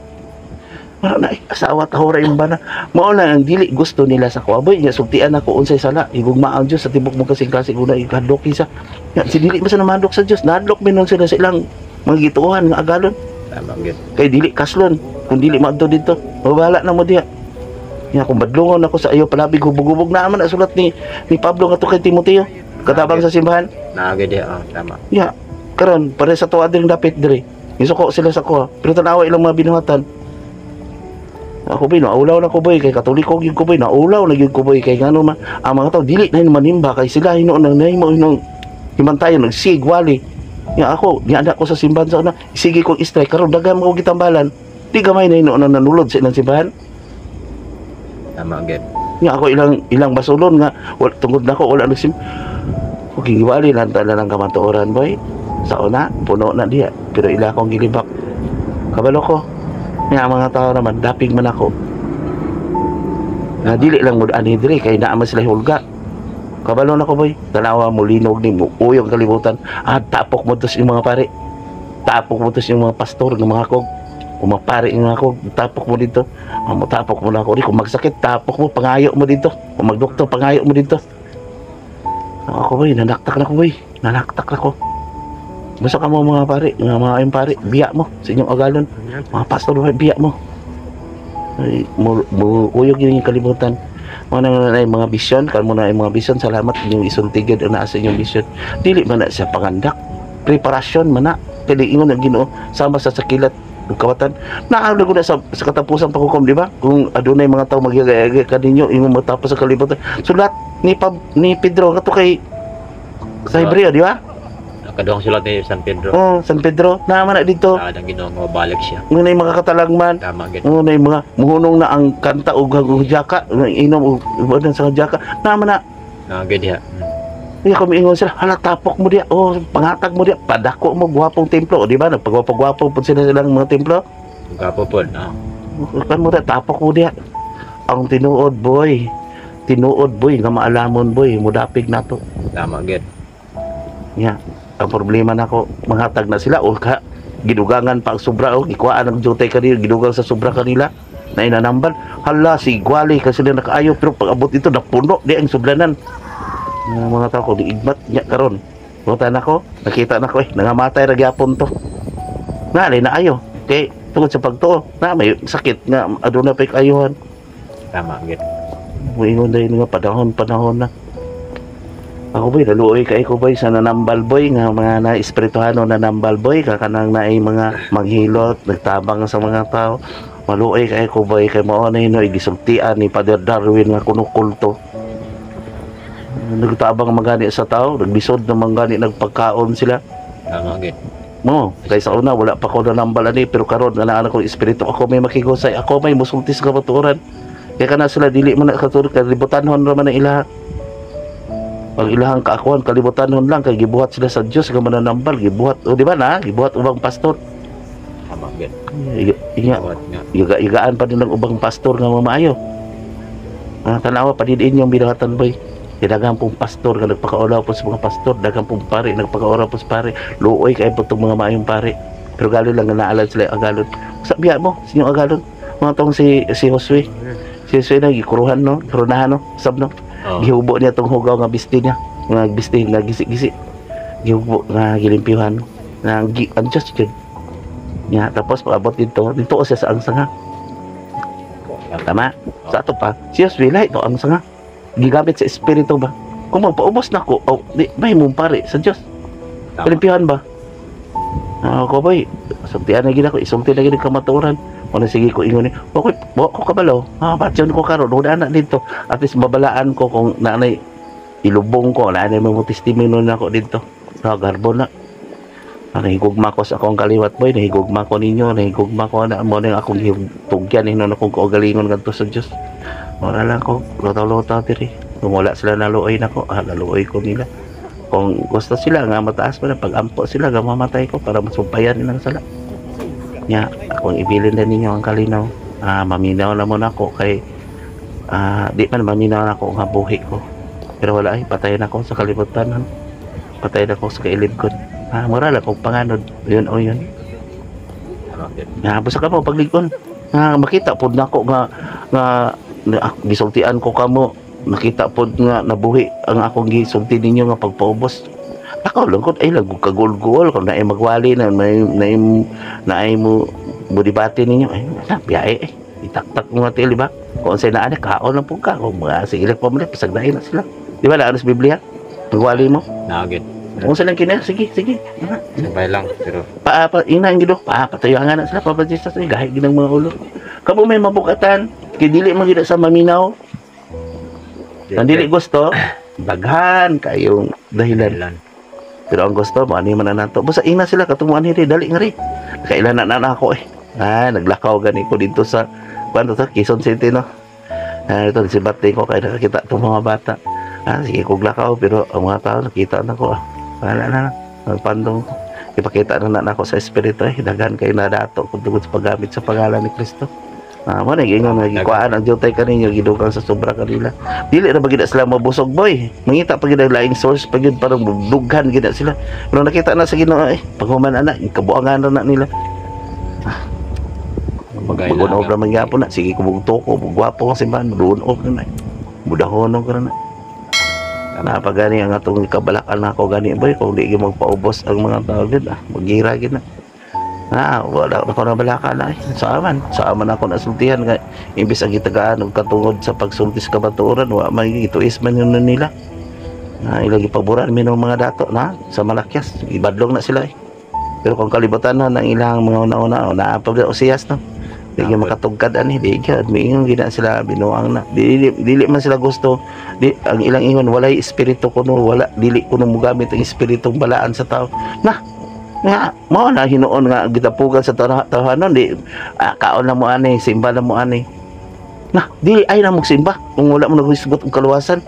Para na ay asawa tahora yung bana. Mao lang ang dili gusto nila sa kuha. Boy, nya sultian ako unsay sala. Higugma ang Dios sa tibok mo kasing kasing una ikadlok sa. Ya, si dili man sa namadlok sa Dios, nahadlok min nun sila sa ilang mga gituohan nga agalon. Tama gyud. Kay dili kaslon kung dili maadto dito. Bahala na mo diha. Nya kung badlongon ako sa iyo palabig hubog-hubog na man ang sulat ni Pablo ngadto kay Timoteo katabang sa simbahan. Naa gyud diha, oh, tama. Ya, karon pare sa tuwa diri dapit diri. Gisuko sila sa kuha, pero tanawa ilang mga binuhatan. Ako boy, naulaw na ko boy kay Katoliko gyud ko boy, naulaw na gyud ko boy kay ngano man ang mga tao dili na manimba kay sila hinuon nang nahimo hinong himantayon nagsigwali. Ya ako, niada ko sa simbahan sa una, sige kong strike karon daghan mo gitambalan. Di gamay na hinuon ang nanulod sa ilang simbahan. Tama gyud. Nga ako ilang ilang basulon nga wala, tungod nako wala nagsim. Okay, giwali lang ta lang kamatuoran, boy. Sa una, puno na diya. Pero ila akong gilibak. Kabalo ko. Nga ang mga tao naman, dapig man ako. Nga dili lang mo ani diri kay naa man sila hulga. Kabalo na ko, boy. Tanawa mo linog ni mo uyong kalibutan. Ah, tapok mo tos yung mga pare. Tapok mo tos yung mga pastor ng mga kog. Kung mga pare nga ako, tapok mo dito. Ah, mo tapok mo na ako. Di, kung magsakit, tapok mo, pangayo mo dito. Kung magdoktor, pangayo mo dito. Ako, boy, nanaktak na ko, boy. Nanaktak na ko. Basta ka mo mga pare, mga mga ayong pare, biya mo sa inyong agalon. Mga pastor, boy, biya mo. Ay, mo uyog yun yung kalibutan. Mga na ay mga bisyon, kamo na ay mga bisyon, salamat inyong isultigid ang naa sa inyong bisyon. Dili man na siya pangandak. Preparasyon man na. Kaya ingon ang Ginoo sama sa sakilat ug kawatan. Naa ko na sa katapusan paghukom, di ba? Kung adunay mga tao magyagay kaninyo, ingon matapos sa kalibutan. Sulat ni Pedro kato kay sa Hebreo, di ba? Nakaduhang sulat ni San Pedro. Oh, San Pedro, naa man na dito. Saad ang Ginoo nga balik siya. Ngunay mga katalagman, Tama gid. ngunay mga muhunong na ang kanta og jaka, inom og ibadan sa jaka. Naa man na. Na gid diha. Kaya kami ingon sila, hala, tapok mo diya, oh, pangatag mo diya, padako mo, gwapong templo. O, di ba? Nagpagwapo-gwapo po sila silang mga templo. Gapo pod. Ah. Kan mo diya, tapok mo diya. Ang tinuod, boy. Tinuod, boy, nga maalamon, boy, mudapig na to. Tama gid. Nga, ang problema nako, manghatag na sila, o ka, gidugangan pa ang sobra, o, gikuhaan ang jutay kanila, gidugang sa sobra kanila, na inanambal. Hala, si Gwali, kasi sila nakaayo, pero pag abot ito, napuno, di ang sudlanan. Ang mga tao ko, di igmat niya karon. Buta na ko, nakita na ko eh, nangamatay ra gyapon to. Nga, na ayo. Kay, tungod sa pagtuo, na may sakit nga, aduna pa'y kaayuhan. Tama gid. Muingon dahil nga panahon, panahon na. Ako boy, naluoy kay ko boy sa nanambal boy nga mga na espirituhano na nambal boy kakanang naay mga manghilot, nagtabang sa mga tao. Maluoy kay ko boy kay mao na hinoy gisultian ni Father Darwin nga kuno kulto. Nagtabang magani sa tao, naglisod na mangani nagpagkaon sila. Tama gid. Mo, kay sa una wala pa ko nanambal ani pero karon nga naa ko espiritu ako may makigusay, ako may musulti sa kamatuoran. Kaya kana sila dili man na katur kalibutanhon ra man ang ilaha. Pag ilahang kaakuan kalibutanhon lang kay gibuhat sila sa Dios nga mananambal, gibuhat o di ba na, gibuhat ubang pastor. Tama gid. Inga Buhat nga. Iga-igaan pa nilang ubang pastor nga mamaayo. Ah, tanawa pa din inyong binahatan boy. Daghang pong pastor nga nagpakaulaw po sa mga pastor, daghang pong pare nagpakaulaw po sa pare. Luoy kay po itong mga maayong pare. Pero galo lang nga naalad sila yung agalon. Sa biya mo, sa inyong agalon. Mga tong si Josue. Si Josue na gikuruhan no, kurunahan no, sab no. Oh. Gihubo niya tong hugaw nga bisti niya. Nga bisti nga gisi-gisi. Gihubo nga gilimpyuhan no. Nga gi ang Diyos yun. Nya tapos pag-abot dito, dito siya sa ang sanga. Tama? Sa ato pa, si Josue lahi to ang sanga. Gigamit sa espiritu ba? Kung magpaubos na ko, oh, di, may mong pare sa Diyos. Tama. Kalimpihan ba? Ako boy, sultian na gid ako, isulti na gid ang kamatuoran. Wala sige ko ingon ni, okay, wa ko kabalo. Ah, patyon ko karon, wala na dito. At least mabalaan ko kung naanay ilubong ko, naanay mo testimony na ako dito. No, garbo na. Ah, nahigugma ko sa akong kaliwat boy, nahigugma ko ninyo, nahigugma ko na mo na akong tugyan hinon akong kaugalingon ngadto sa Dios. Wala lang ko, lutaw-lutaw diri. Kung wala sila naluoy nako, ah, naluoy ko nila. Kung gusto sila nga mataas pa na pag-ampo sila nga mamatay ko para masumpayan nilang sala. Nya, akong ibilin na ninyo ang kalinaw. Ah, maminaw na mo nako kay ah, di man maminaw na ako nga buhi ko. Pero wala ay patay na ako sa kalibutan. Patay na ako sa kailibgon. Ah, mura lang kong panganod. Yun o yun. Tama gid. Nga basta ka mo paglikon. Nga makita pod nako nga nga na, gisultian ko kamo nakita pod nga nabuhi ang akong gisulti ninyo nga pagpaubos. Ako lungkot ay lang kagulgol kung naay magwali na may naay naay mo mo debate ninyo ay na biyahe eh. Itaktak mo nga di ba? Kung unsay naa ni kaon lang pud ka kung mga sige lang pamalit pasagdahin na sila. Di ba naa sa Biblia? Magwali mo. Na gid. Kung silang kina, sige, sige. Ana. Sabay lang pero Pa, pa ina ang gido, pa patayo nga na sila Papa Jesus ay gahi gid ang mga ulo. Kamo may mabukatan, kay dili man gid sa maminaw. Ang dili gusto, daghan kayong dahilan. Dahilan. Pero ang gusto mo ani man na nato. Basta ina sila katong mo ani dali nga ri. Kailan na na ako eh. Ah, naglakaw gani ko dito sa kuan to sa Quezon City no. Ah, ito si birthday ko kay nakakita itong mga bata. Ah, sige kog lakaw pero ang mga tao nakita na ko. Ah. Wala na lang. Nagpandong ko. Ipakita na na ako sa espiritu eh. Daghan kayo na dato kung tungod sa paggamit sa pangalan ni Kristo. Ah, mo na gingon nga gikuhaan ang jutay kaninyo, gidugang sa sobra kanila. Dili ra ba gid sila mabusog, boy? Mangita pa gid ang laing source pa gyud parang dughan gid sila. Pero nakita na sa Ginoo eh, paghuman ana, kabuangan na nila. Kumbaga, Magunob ra man gyapon na. Sige ko tuko, gwapo ang simbahan, maduonob na na. Mudahonog ra na. Na pag gani ang atong kabalakan nako gani, boy, kung di gyud magpaubos ang mga tao gid ah, magira gid na. Ah, wala na ko na balaka na eh. Sa aman ako nasultihan nga imbes ang gitagaan og katungod sa pagsulti sa kabatuoran, wa man gituis man yun nila. Na ilang gipaboran mi ng mga dato na sa Malakyas, ibadlong na sila eh. Pero kung kalibutan na ng ilang mga una-una, o naa pa ba Osias no. Di gyud makatugkad ani, di gyud miingon gyud na sila binuang na. Dili dili man sila gusto. Di ang ilang ingon walay espiritu kuno, wala dili kuno mogamit ang espiritong balaan sa tao. Na nga mao na hinuon nga gitapugan sa tawhanon di ah, kaon na mo ani, simba na mo ani. Na dili ay na mo simba kung wala mo naghisgot og kaluwasan.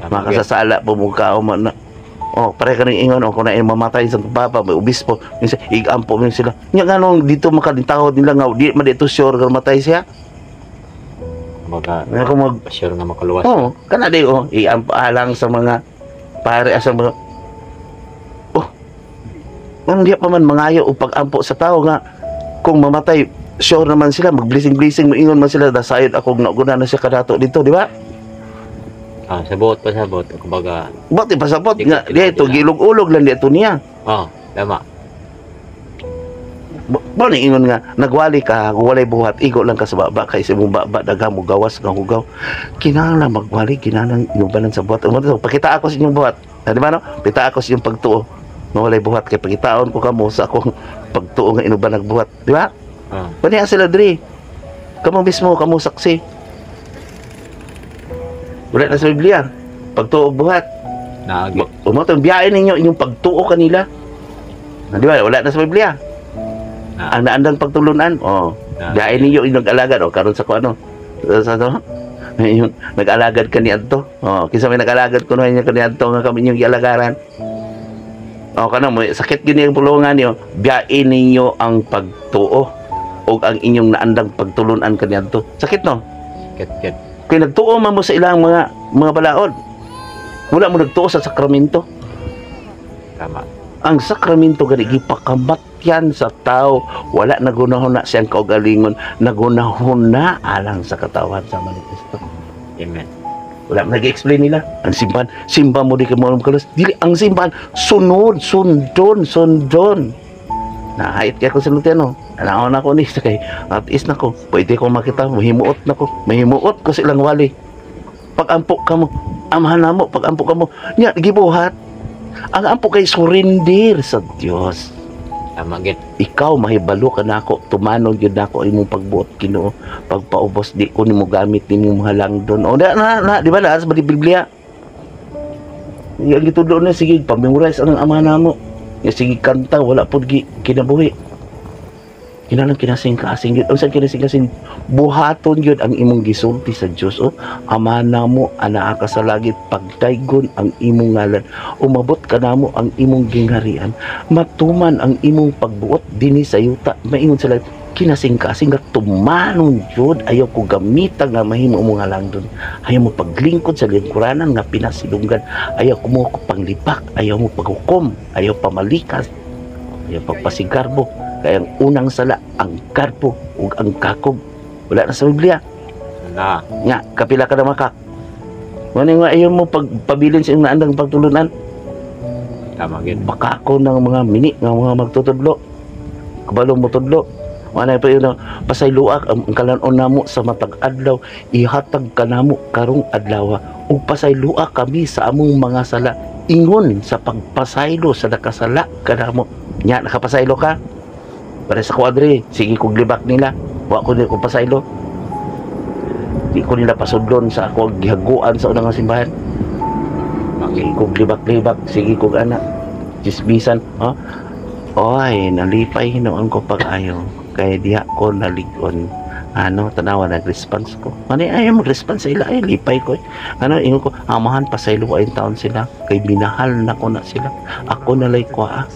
Makasasala po mo kao man na. Oh, pare ka ning ingon o kung na mamatay sa papa, may obispo, minsan igampo mo sila. Nya nganong dito makalintahod nila nga di man dito sure nga matay siya. Kumbaga, Nga kung mag sure nga makaluwas. Oh, kana di oh, iampo alang sa mga pare sa mga. Oh. Nang di pa man mangayo og pag-ampo sa tao nga kung mamatay sure naman sila mag-blessing blessing moingon man sila dasayod ako nauguna na siya kadato dito, di ba? Ah, sabot pa sabot. Kumbaga, Bakit pasabot Di nga ko dito tinawag. gilog-ulog lang dito niya. Oh, tama. Ba ni ingon nga nagwali ka kung walay buhat igo lang ka sa baba kay sa imong baba daghan mo gawas nga hugaw. Kinahanglan magwali, kinahanglan inubanan sa buhat. Mo pakita ako sa inyong buhat. Ah, di ba no? Pakita ako sa inyong pagtuo nga walay buhat kay pakitaon ko kamo sa akong pagtuo nga inuban nagbuhat, di ba? Ah, Paniya sila diri. Kamo mismo kamo saksi. Wala na sa Biblia. Pagtuo ug buhat. Naagi. Umo tong biyahe ninyo inyong pagtuo kanila. Ah, di ba? Wala na sa Biblia. Ah. Ang naandang pagtulunan, oh. Naagi. Biyahe ninyo inyong nag-alagad oh karon sa ko ano. Sa ano? Yung nag-alagad kaniadto. Oh, kinsa may nag-alagad kuno niya kaniadto nga kami inyong gialagaran. Oh, kana mo sakit gyud ang pulungan niyo. Biyahe ninyo ang pagtuo ug ang inyong naandang pagtulunan kaniadto. Sakit no? Ket ket. Kay nagtuo man mo sa ilang mga balaod. Wala mo nagtuo sa sakramento. Tama. Ang sakramento gani gipakamatyan sa tao, wala nagunahon na siyang kaugalingon, nagunahon na alang sa katawan sa ni Kristo. Amen. Wala man nag-explain nila. Ang simbahan, simba mo di ka mo kalos. Dili ang simbahan sunod, sundon, sundon. Nahait kaya ko sa no. Anaon ako ni kay at is na ko. Pwede ko makita, mahimuot na ko. Mahimuot ko silang wali. Pag-ampo ka mo, amahan na mo, pag-ampo ka mo. Nya gibuhat. Ang ampo kay surrender sa Dios. Tama gid. Ikaw mahibalo ka nako, tumanon gyud nako imong pagbuot Ginoo. Pagpaubos di ko nimo gamit nimo halangdon. O na na, na di ba na sa Biblia? Yang gitudlo na sige pamemorize ang ama namo. Ya sige kanta wala pud gi kinabuhi. Kinahanglan kinasing-kasing gyud. Unsa kinasing-kasing buhaton gyud ang imong gisulti sa Dios oh. Ama namo anaa ka sa langit, pagdaygon ang imong ngalan. Umabot ka namo ang imong gingharian. Matuman ang imong pagbuot dinhi sa yuta. Maingon sila kinasing-kasing nga tumanon gyud, ayaw ko gamita nga mahimo mo nga langdon. Ayaw mo paglingkod sa lingkuranan nga pinasilunggan. Ayaw ko mo panglipak, ayaw mo paghukom, ayaw pamalikas, ayaw pagpasigarbo. Kaya ang unang sala, ang garbo ug ang kakog. Wala na sa Biblia. Na. Nga, kapila ka na makak. Mano nga ayaw mo pagpabilin sa iyong naandang pagtulunan. Tama gid. Baka ako ng mga mini, nga mga magtutudlo. Kabalo mo tudlo. Wala pa yun, pasayloa ang kalanon namo sa matag adlaw, ihatag ka namo karong adlaw. Ug pasayloa kami sa among mga sala, ingon sa pagpasaylo sa nakasala kanamo. Nya nakapasaylo ka? Para sa kuadre, sige kog libak nila. Wa ko ni ko pasaylo. Di ko nila pasudlon sa ako gihaguan sa unang simbahan. Sige kog libak-libak, sige kog ana. Chismisan, ha? Oy, nalipay hinuon ko pag-ayo. Kay diha ko nalig-on. Ano, tanawa, nag-response ko. Ano, ay, mag-response sa ila, ay, lipay ko, eh. Ano, ingon ko, amahan, pasaylo ay taon sila. Kay minahal na ko na sila. Ako nalay ko, ah.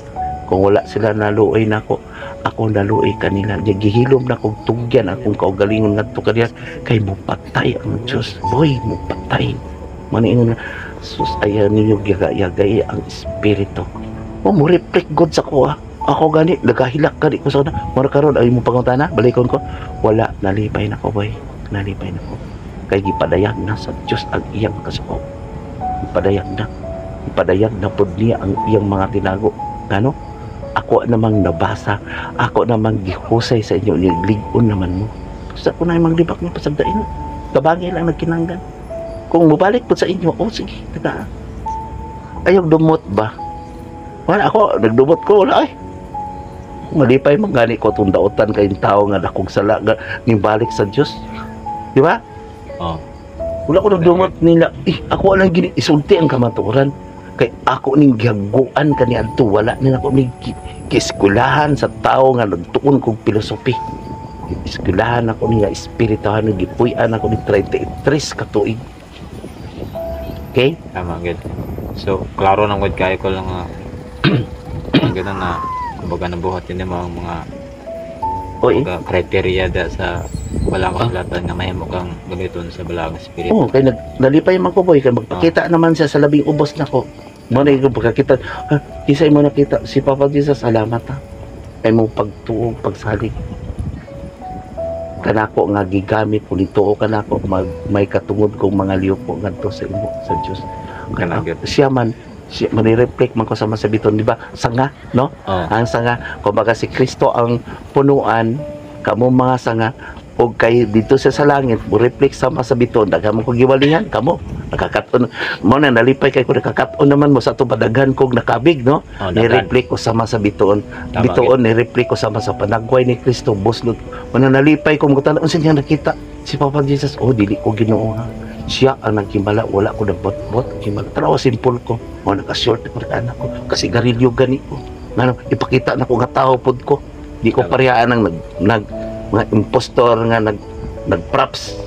Kung wala sila naluoy nako, ako naluoy kanila. Di gihilom na kog tugyan akong kaugalingon ngadto kanila kay mupatay ang Diyos. Boy, mupatay. Maniingon na, sus, ayaw ninyo yagay ang espiritu. O, mo reflect God sa ko, ah. Ako gani, nagahilak gani ko sa una. Mura karon ay mo pangutana, balikon ko. Wala, nalipay na ko, boy. Nalipay na ko. Kay gipadayag na sa Diyos ang iyang kasuko. Gipadayag na. Gipadayag na pod niya ang iyang mga tinago. Ngano? Ako namang nabasa, ako namang gihusay sa inyo, lig-on naman mo. Sa ko na yung maglibak niyo, pasagdain. Kabangay lang nagkinanggan. Kung mubalik po sa inyo, oh sige, taga. Ayaw dumot ba? Wala ako, nagdumot ko, wala ay. Malipay man gani ko itong dautan kayong tao nga dakong sala nga nibalik sa Diyos. Di ba? Oh. Wala ko nagdumot nila. Eh, ako lang gini isulti ang kamatuoran. Kay ako ning gihaguan kaniadto, wala ni ako ning gieskwelahan sa tao nga nagtuon kog filosofi. Eskwelahan ako niya espirituhan, gipuy-an ako ni 33 ka tuig. Okay? Tama gid. So klaro nang gud kayo ko lang nga ang ganun na kumbaga nabuhat din mo ang mga Oy. kumbaga criteria da sa wala kasulatan nga mahimo kang gamiton sa balaang espiritu. Oh, kay nag nalipay man ko, boy, kay magpakita naman siya sa labing ubos nako. Mo na yung pagkakita, ha, kisay mo nakita si Papa Jesus, salamat ha. Kay mo pagtuo, pagsalig. Kanako nga gigamit ko nituo kanako mag, may katungod kong mga liyuko ngadto sa imo sa Dios. Kana gyud. Siya man siya manireflect man ko sa masabiton, di ba? Sanga, no? Oh. Ang sanga, kumbaga si Kristo ang punuan, kamo mga sanga, og kay dito siya sa langit mo reflect sa masabiton, daghan mo kog giwalingan kamo nakakaton mo na nalipay kay ko nakakaton naman mo sa ato padaghan kog nakabig, no? Oh, Ni daghan. reflect ko sama sa bituon. Tama. Bituon ni reflect ko sama sa panagway ni Kristo buslot mo na nalipay ko mo tan unsa niya nakita si Papa Jesus. Oh, dili ko Ginoo ha, siya ang naghimala, wala ko nagbot-bot himala. Tanawa, simple ko mo, naka-short ko anak ko kasi garilyo gani ko ngano ipakita na ko nga tao pod ko, di ko Tama. Parehaan ang nag, nag mga impostor nga nag nagprops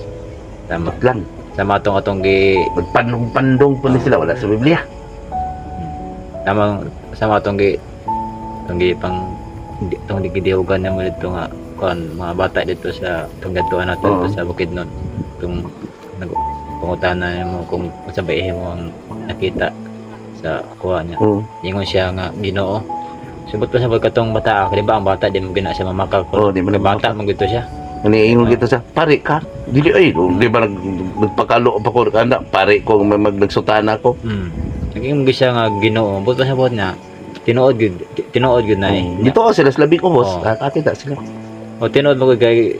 Tama. lang. Sama atong atong gi Magpandong-pandong po ni sila, wala sa Biblia. Tama, sama atong gi pang itong gidihugan na mo dito nga kuan mga bata dito sa itong gadtuan natin Oo. dito sa Bukidnon, itong nag pangutana mo kung unsa ba mo ang nakita sa kuha niya. Ingon siya nga Ginoo. Subot pa sa katong bata, di ba ang bata di mo gina siya mamakak? Oo, di mo na. Bata man gito siya. Ani ingon kita sa pare ka. Dili ay, di ba nagpakalo pa ko kana pare ko may magnagsutana ko. Naging mo siya nga Ginoo, but pa sa buot niya tinuod gyud, tinuod gyud na eh. Dito sila sa labing ubos, Oo. kakakita sila. O tinuod mo gud kay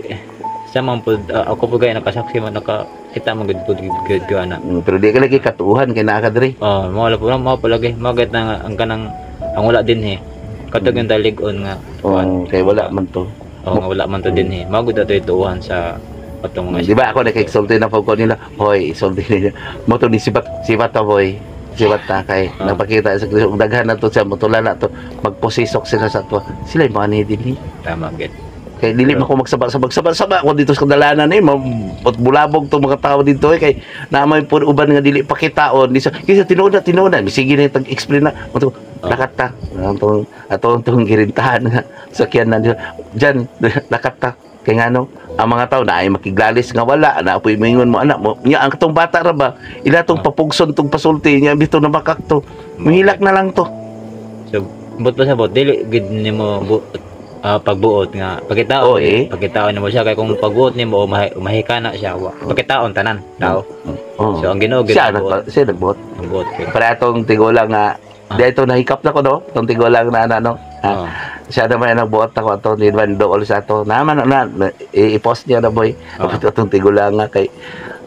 sa man pud, ako pud kay nakasaksi man, nakakita man gud pud gud gud ana. Pero di ka lagi katuuhan kay naa ka diri. Oh, mo wala po mo palagi magat na nga ang kanang ang wala din eh. Katong yung talig-on nga Oh, kay wala man to. Oh, nga wala man to din eh. Mao gud ato ituohan sa atong mga Di ba ako nakiksulti na po ko nila. Hoy, isulti nila. Mo to ni sibat sibat ta, boy. Sibat ta kay nagpakita sa Kristo. Ug daghan na to siya mutula na to. Magposisok sila sa to. Sila yung mga ni dinhi. Tama gid. Kay dili man ko magsaba-saba saba ako dito sa kadalanan eh, bulabog tong mga tao dito eh, kay naamay po uban nga dili pakitaon di sa kaysa tinuod na tinuod na sige na tag-explain na mo lakat ta atong atong tong girintahan nga sakyan na diyan, lakat ta kay ngano ang mga tao na ay makiglalis nga wala na apoy mingon mo anak mo nya ang katong bata ra ba ila tong papugson tong pasulti niya bito na makakto muhilak na lang to. So but pa sa bot dili gid nimo pagbuot nga pakitaon. Oo, eh. Pakitaon nimo siya kay kung pagbuot nimo umahika na siya wa pakitaon tanan tao. Oh. So ang Ginoo gid Siya nagbuot. siya nagbuot. Nagbuot kay Para atong tigulang nga dito nahikap na ko, no, atong tigulang na ano, Oh. Siya naman ang nagbuot ako ato ni Van Dool sa ato naman na, na i-post niya na, boy. Atong tigulang nga kay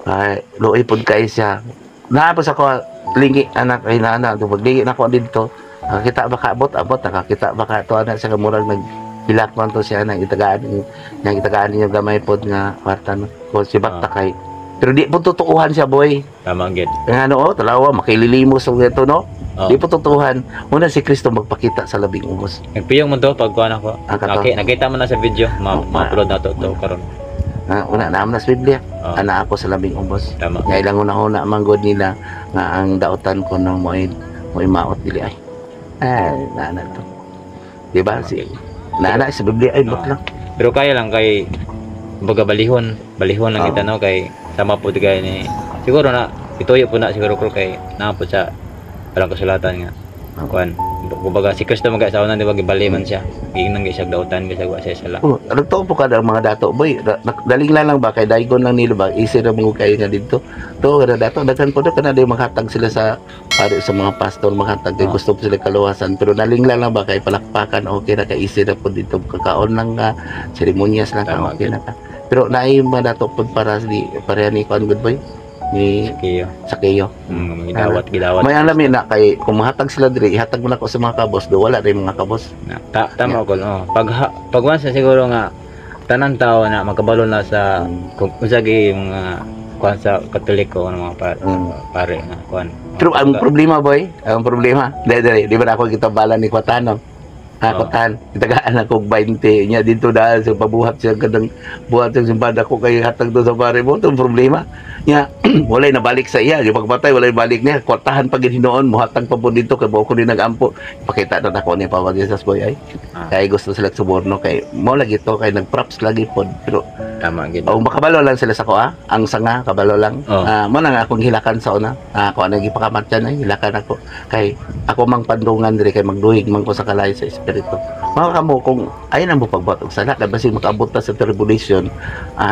ay luoy pud kay siya naapos ako lingi anak ay nana to paglingi na ako didto, nakakita ba ka abot abot nakakita ba ka to anak sa murag nag hilak man to siya nang itagaan nang itagaan niya gamay pod nga kwarta, no, ko si Bakta kay pero di po totohan siya, boy. Tama gid. Nga ano, oh, talawa makililimos og ito, no? Oh. Di po totohan. Una si Kristo magpakita sa labing ubos. Nagpiyong mo to pag kuan ako. Ang kato. Nakita mo na sa video, Oh, ma-upload na to, to karon. Ah, una naam na sa Biblia. Oh. Ana ako sa labing ubos. Tama. Nga ilang una-una man gud nila nga ang dautan ko no mo'y mo'y maot dili ay. Ay, naa na to. Di ba? Si naa na sa Biblia ay Oo. But lang. Pero kaya lang kay kumbaga balihon, balihon lang Oo. kita, no, kay sama po kay ni siguro na ituyo po na siguro ko kay naa po sa walang kasulatan nga Oo. kuan, kumbaga si Kristo mga sa una, di ba, gibali man siya, giingnan gyud siya dautan bisag wa siya sala. Oh, nagtuo po kada ang mga dato, boy. Daling lang ba kay daygon lang nila ba easy ra mo kayo nga didto. To kada dato daghan po do kana day maghatag sila sa pare, sa mga pastor maghatag kay gusto po sila kaluwasan, pero nalingla lang ba kay palakpakan, okay ra kay easy ra po dito, kakaon lang nga seremonyas lang ka, okay na ka. Pero naay mga dato po para di pareha ni kuan, good boy, ni Kiyo. Sakeo. Gidawat, gidawat. May alam na kay kung mahatag sila diri, ihatag mo na ko sa mga kabos do wala rin mga kabos. Na, tama ko, no. Pag once na siguro nga tanan tao na makabalo na sa kung unsa gyud mga kuan sa Katoliko, ano, mga pare, pare nga kuan. Pero ang problema, boy, ang problema, dali dali, di ba na ako gitambalan ni Kwatano? Ha, Oo. Kwatan, itagaan ako og 20 niya dito dahil sa pabuhat siya kadang buhat siya simbahan ako kay hatag do sa pare mo itong problema. Nya, walay nabalik sa iya, yung pagpatay walay balik niya, kwartahan pa gid hinuon, muhatag pa po dito kay buok ko ni nagampo. Pakita na nako ni Papa Jesus, boy, ay. Kay gusto sila suborno kay mo lagi to kay nagprops lagi pod pero Tama gid. o makabalo lang sila sa ko ah. Ang sanga kabalo lang. Oh. Ah, mo na nga akong hilakan sa una. Ah, ako ang gipakamatyan ay hilakan ako kay ako mang pandungan diri kay magduhig man ko sa kalayo sa espiritu. Mga kamo kung ay na mo pagbuhat og sala kay basig makaabot ta sa tribulation,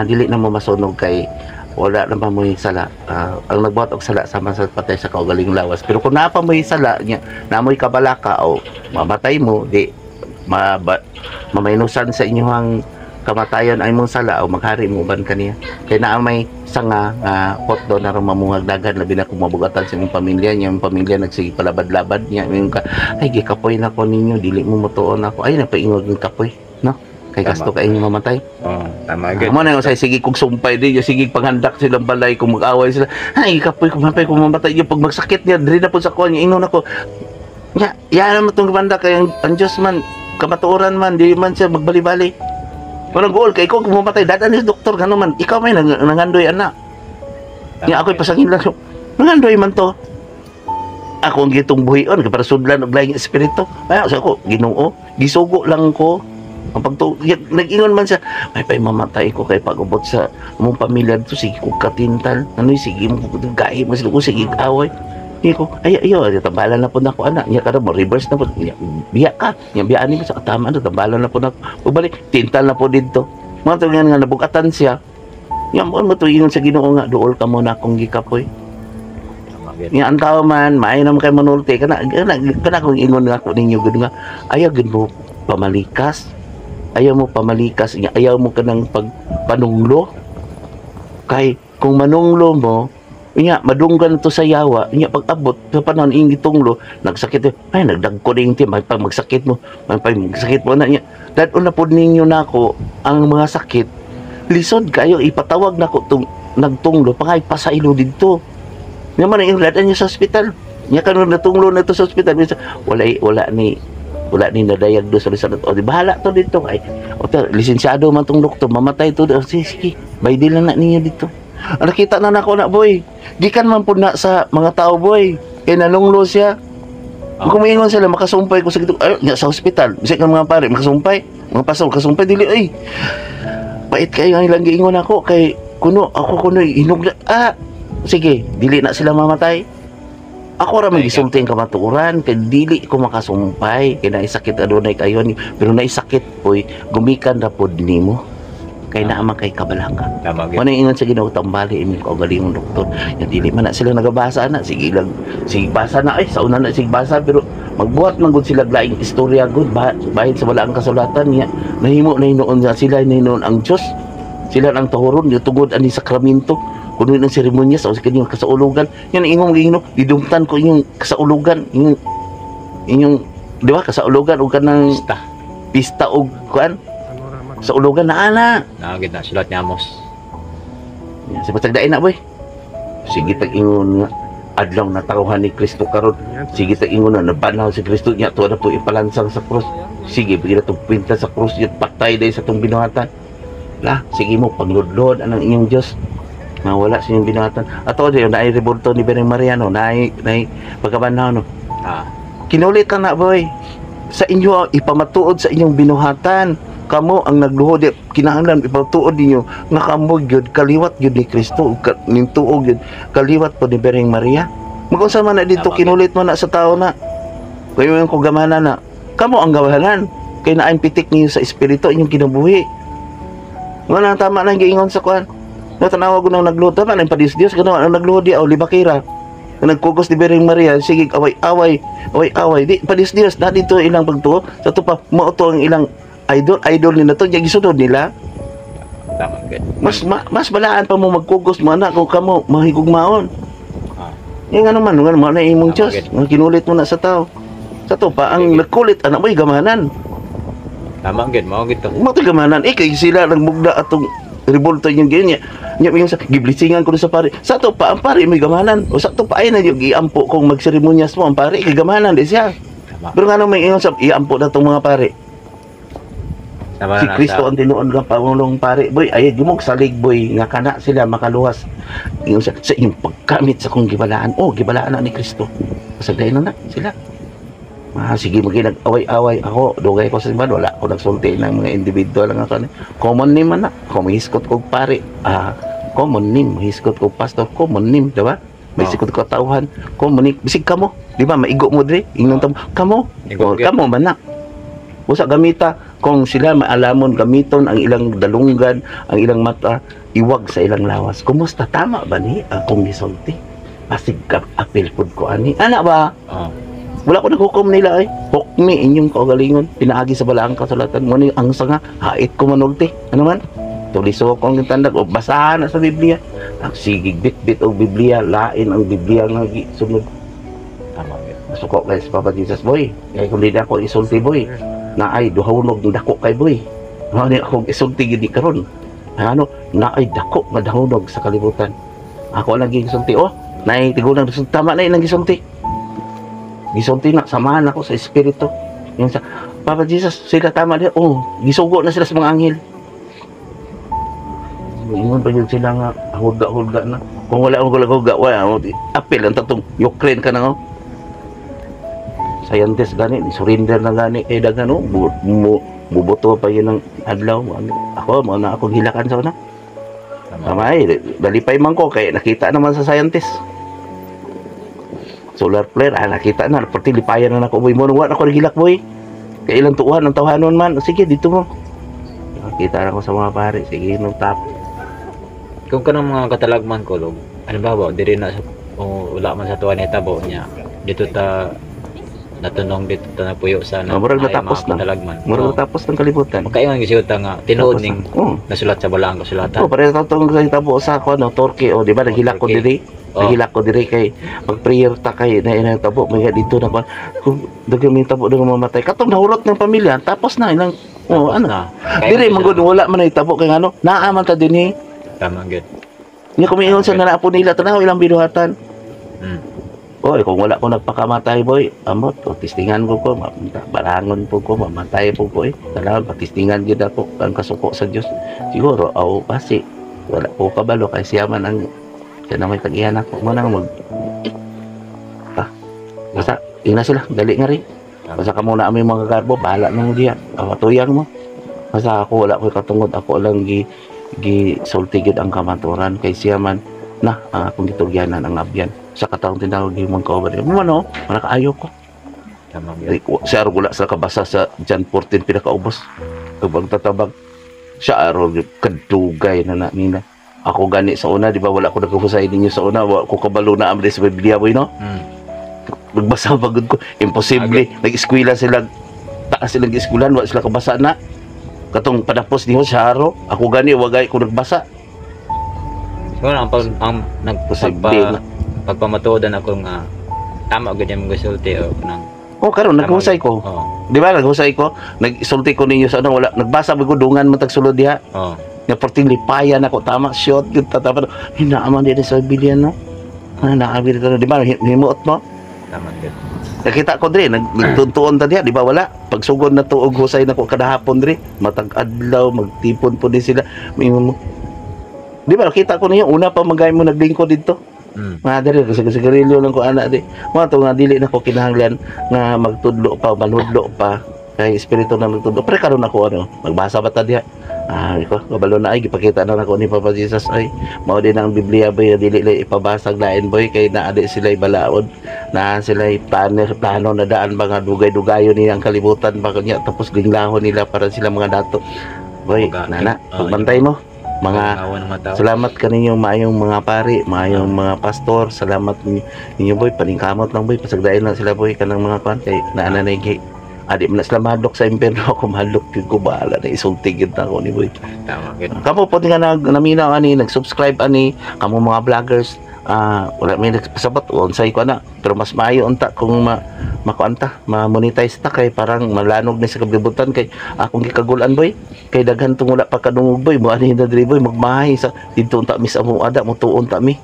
dili na mo masunog kay wala na pa mo'y sala. Ah, ang nagbuhat og sala sama sa patay sa kaugalingong lawas. Pero kung naa pa mo'y sala nya, naa mo'y kabalaka o mamatay mo, di mamainusan sa inyong kamatayon ay mong sala o maghari mo uban kaniya. Kay naa may sanga nga potdo na ron mamungag daghan, labi na kung mabugatan sa imong pamilya niya, imong pamilya nagsige palabad-labad niya, imong ka ay gikapoy na ko ninyo, dili mo motuon ako, ay napaingog ng kapoy, no, kay gasto kay inyo mamatay. Oh, tama gid. Mo na yung say sige kung sumpay di sige panghandak silang balay kung mag-away sila, ay kapoy kung mamatay, kung mamatay niya pag magsakit niya diri na po sa kuan niya, ingon ako nya ya naman tong banda kay ang Diyos man kamatuoran man, di man siya magbali-bali. Walang goal kay ikaw kung mamatay dadaan ni doktor gano man ikaw may nangandoy ana nya ako'y pasangin lang, nangandoy man to ako ang gitong buhion kay para sudlan og laing espiritu. Ay sa ako Ginoo, gisugo lang ko ang pagtu nag-ingon man siya ay pay mamatay ko kay pag-abot sa among pamilya dito sige ko katintal ano sige mo gahi mo sila ko sige away. Niya ko, ay, ayo, tambalan na po na ako, anak. Niya ka mo, reverse na po. Niya, biya ka. Niya, biyaan mo sa tama, ano, tambalan na po na ako. Pagbalik, tintal na po dito. Mga to nga nabugatan siya. Niya, mo mo to ingon sa Ginoo nga, duol ka mo na akong gikapoy. Tama gid. Nga ang tao man, maayo naman kay manulti kana kana kana kung ingon nga ako ninyo gud nga ayaw gud mo pamalikas. Ayaw mo pamalikas, nga ayaw mo kanang pagpanunglo. Kay kung manunglo mo, nya madunggan to sa yawa, nya pag abot sa panahon iyong gitunglo, nagsakit, ay nagdagko ning ti, may pag magsakit mo, may pag magsakit mo na nya. Dad na pod ninyo nako ang mga sakit. Lisod kayo ipatawag nako tung nagtunglo pangay pasailo didto. Nya man ang ladan niya sa ospital. Nya kanon natunglo na to sa ospital, minsan, wala wala ni nadayag do sa lisod. O di bahala to dito kay o ta, lisensyado man tong doktor, mamatay to. O, sige, sige, baydi lang na ninyo dito. Ang nakita na nako na, boy. Gikan man pud na sa mga tao, boy. Kay nanunglo siya. Kung maingon sila makasumpay ko sa gito, ay, nga, sa ospital. Bisag ka mga pare makasumpay, mga pastor makasumpay dili ay. Pait kayo ang ilang giingon ako kay kuno ako kuno hinog na ah sige dili na sila mamatay. Ako ra man gisulti ang kamatuoran kay dili ko makasumpay kay naisakit adunay kayo ni pero naisakit poy gumikan ra pod nimo kay naa man kay kabalaka. Tama gid. Mao na ingon sa Ginoo, tambali imong kaugalingong doktor. Yang dili man na sila nagabasa na, sige lang, sige basa na ay sa una na sige basa pero magbuhat man gud sila laing istorya gud bahin sa wala ang kasulatan niya. Nahimo na hinuon nga sila hinuon ang Dios. Sila ang tahoron tugod ani sakramento kuno ng seremonya sa kanyang kasaulugan. Yan ingong ginoo, gidumtan ko inyong kasaulugan, inyong inyong di ba kasaulugan ug kanang Pista. Pista og kuan sa ulugan na ana. Na gid na sulat ni Amos. Yan, sa patagdain na, boy. Sige tag ingon nga adlaw na tawhan ni Kristo karon. Sige tag ingon na nabanhaw si Kristo nya tuwa na po ipalansang sa krus. Sige bigla tong pinta sa krus nya patay dahil sa tong binuhatan. La, sige mo pagludlod anang inyong Dios nga wala sa inyong binuhatan. Ato di naay rebulto ni Birheng Maria, no, naay naay pagkabanhaw, no. Kinulit lang na, boy. Sa inyo ipamatuod sa inyong binuhatan. Kamo ang nagluhod, kinahanglan ipamatuod ninyo nga kamo gyud kaliwat gyud ni Kristo, nintuo gyud kaliwat po ni Birheng Maria. Magunsa man na dito, kinulit man na sa tao na. Kayo yung kugamanan na. Kamo ang gamanan. Kay naay pitik ninyo sa espiritu inyong kinabuhi. Nga na tama na ang giingon sa kuan. Natanawa ko nang nagluhod. Tama na yung padis Dios. Gano'n ang nagluhod di aw libakira. Nga nagkugos ni Birheng Maria, sige away away, away away. Di padis Dios na dito ilang pagtuo. Sa to pa mao to ang ilang idol, idol nila to, nya gisunod nila. Tama gyud. Mas balaan pa mo magkugos mo anak kung kamo mahigugmaon. Yung ano man, nga mo na imong Diyos, nga kinulit mo na sa tao. Sa to pa ang nagkulit anak mo'y gamanan. Tama gyud, mao gyud to. Mo to gamanan eh kay sila nagmugda atong rebulto yung ganyan. Nya yung sa giblisingan ko sa pare. Sa to pa ang pare may gamanan. O sa to pa ay na yung giampo kung magseremonyas mo ang pare kay gamanan di siya. Tama. Pero ngano may ingon sa iampo na tong mga pare. Tama Si na Kristo ang tinuod nga pangulong pare. Boy, ay gimog salig, boy, nga kana sila makaluwas. Ingon sa inyong pagkamit sa kong gibalaan. Oh, gibalaan na ni Kristo. Pasagdayon na na sila. Ah, sige maginag away-away ako, dugay ko sa simbahan, wala ako nagsulti ng mga individual lang ako. Common name man na. Kung mahiskot kog pare, common name, mahiskot kog pastor, common name, di ba? May Oh. sikot ko tawhan, common name. Bisig kamo, di ba? Maigo mo dre, ingnon tamo, kamo, Igo o, gyud. kamo man na. Usa gamita kung sila maalamon gamiton ang ilang dalunggan, ang ilang mata, iwag sa ilang lawas. Kumusta, tama ba ni akong gisulti? Pasig ka apil pud ko ani. Ana ba? Oh. Wala ko naghukom nila ay. Hukmi inyong kaugalingon. Pinaagi sa balaang kasulatan. Mo ni ang sanga, hait ko manulti. Ano man? Tuliso ko ang gitandag o basahan na sa Biblia. Ang sigig bit-bit og Biblia, lain ang Biblia nga gisunod. Tama gyud. Masuko kay sa Papa Jesus, boy. Kaya kung di na ako isulti, boy, na ay duhawnog ng dako kay boy. Mao ni akong isulti gid ni karon. Ano, na ay dako nga dahunog sa kalibutan. Ako lang gisulti, oh, naay tigulang gisulti, tama na ilang gisulti. Gisulti na, samahan ako sa espiritu. Yung sa Papa Jesus, sila tama din. Oh, gisugo na sila sa mga anghel. Ingon pa yun sila nga hulga-hulga na. Kung wala akong hulga, wala. Apil ang tatong Ukraine ka na, oh. Scientist gani, surrender na gani kay daghan, oh. Buboto pa yun ng adlaw. Ano, ako, mo na akong hilakan sa una. Tama. Tama eh, dalipay man ko kay nakita naman sa scientist. Solar flare, nakita na, perti lipayan na nako, boy. Mo wa na ko nagilak, boy. Kay ilang tuwan ang tawhanon man. Sige, dito mo. Nakita na ko sa mga pare, sige nung tap. Kung kanang mga katalagman ko log, ano ba ba, diri na sa, o wala man sa tuwa ni tabo niya. Dito ta natunong, dito ta napuyo sa Ah, murag naay natapos mga na. katalagman. Murag Oo. natapos ng kalibutan. Makaingon gyud siya nga tinuod Tapos ning na. Oh. nasulat sa balaang kasulatan. Oh, pareho tong sa tabo sa ko ano, Turkey, oh, di ba naghilak ko Turkey. diri. Oh. Naghilak ko diri kay mag-prayer ta kay na ina tabo may dito na kon. Kung daghan may tabo daghan mamatay. Katong nahurot ng pamilya, tapos na ilang oh, Tapos ano. na. Kaya Diri gyud man gud sila. wala man ay tabo kay ngano, naa man ta dinhi. Tama gyud. Nya kumiingon sa nalaapo nila tanaw ilang binuhatan. Oy, kung wala ko nagpakamatay, boy, amot, o tistingan ko ko, barangon po ko, mamatay po ko eh. Tanaw, patistingan gyud ako ang kasuko sa Dios. Siguro, aw, basi, wala ko kabalo kay siya man ang siya na may tag-iyan ako. Mo nang mag basta, ina sila, dali nga rin. Basta ka muna aming mga garbo, bahala na mo diya. Awatuyang mo. Basta ako, wala ko'y katungod, ako lang gi gi sulti gyud ang kamaturan kay siya man na ang akong gitugyanan ang abyan sa katawang tinawag himong kauban mo ano wala kaayo ko. Tama gyud. Ay, siya wala sa kabasa sa John 14 pinakaubos ug tatabag siya aro kadugay na na nila. Ako gani sa una, di ba, wala ko naghusay ninyo sa una, wala ko kabalo na amri sa Biblia, boy, no. Nagbasa pagod ko, imposible, nag-eskwela sila, taas silang eskwelahan, wala sila kabasa na katong panapos niyo sa aro. Ako gani wagay ko nagbasa. Siguro ang pag ang nag Posible pagpa, na. pagpamatuodan ako nga tama gyud yung gisulti o kanang Oh, karon naghusay ko. Oh. Di ba naghusay ko? Nagsulti ko ninyo sa ano, wala nagbasa ba ko dungan man tagsulod diha. Oh. Nga perting lipayan ako tama shot gyud tatapan. Hinaaman din sa Biblia, no. Ah, naabi dito, di ba himuot mo? Tama gyud. Nakita ko dre, nagtuntuon ta diha, di ba wala? Pagsugod na tuog husay na ko kada hapon dre, matag adlaw magtipon po din sila. May mo. Di ba nakita ko niyo una pa magay mo naglingkod didto. Mga diri sa sigarilyo lang ko ana di. Mga to nga dili na ko kinahanglan nga magtudlo pa, manudlo pa kay espiritu na magtudlo. Pre karon ako ano, magbasa ba ta diha? Ah, ko, kabalo na ay gipakita na nako ni Papa Jesus ay mao din ang Biblia, boy, dili lang ipabasag lain, boy, kay naa di sila balaod na sila plano plano na daan mga dugay-dugayon niya ang kalibutan ba kanya tapos ginglahon nila para sila mga dato, boy. Nana pagbantay mo mga Awan ng mga tao. Salamat kaninyo, maayong mga pari, maayong mga pastor. Salamat ninyo, ninyo boy, paningkamot lang, boy, pasagdayon lang sila, boy, kanang mga kwan kay naana na kay adi man na sila mahadlok sa impyerno. Ako mahadlok gyud ko, bahala na, isulti gyud na ako ni boy. Tama gyud. Kamo po nga naminaw ani, nag-subscribe ani, kamo mga vloggers, ah, wala may nagpasabot unsay ko na, pero mas maayo unta kung makuan ta, ma-monetize ta kay parang malanog ni sa kalibutan kay akong gikagulan, boy, kay daghan tong wala pa kadungog, boy, mo ani na diri, boy, magmahay sa didto unta mi sa among ada, mutuon ta mi.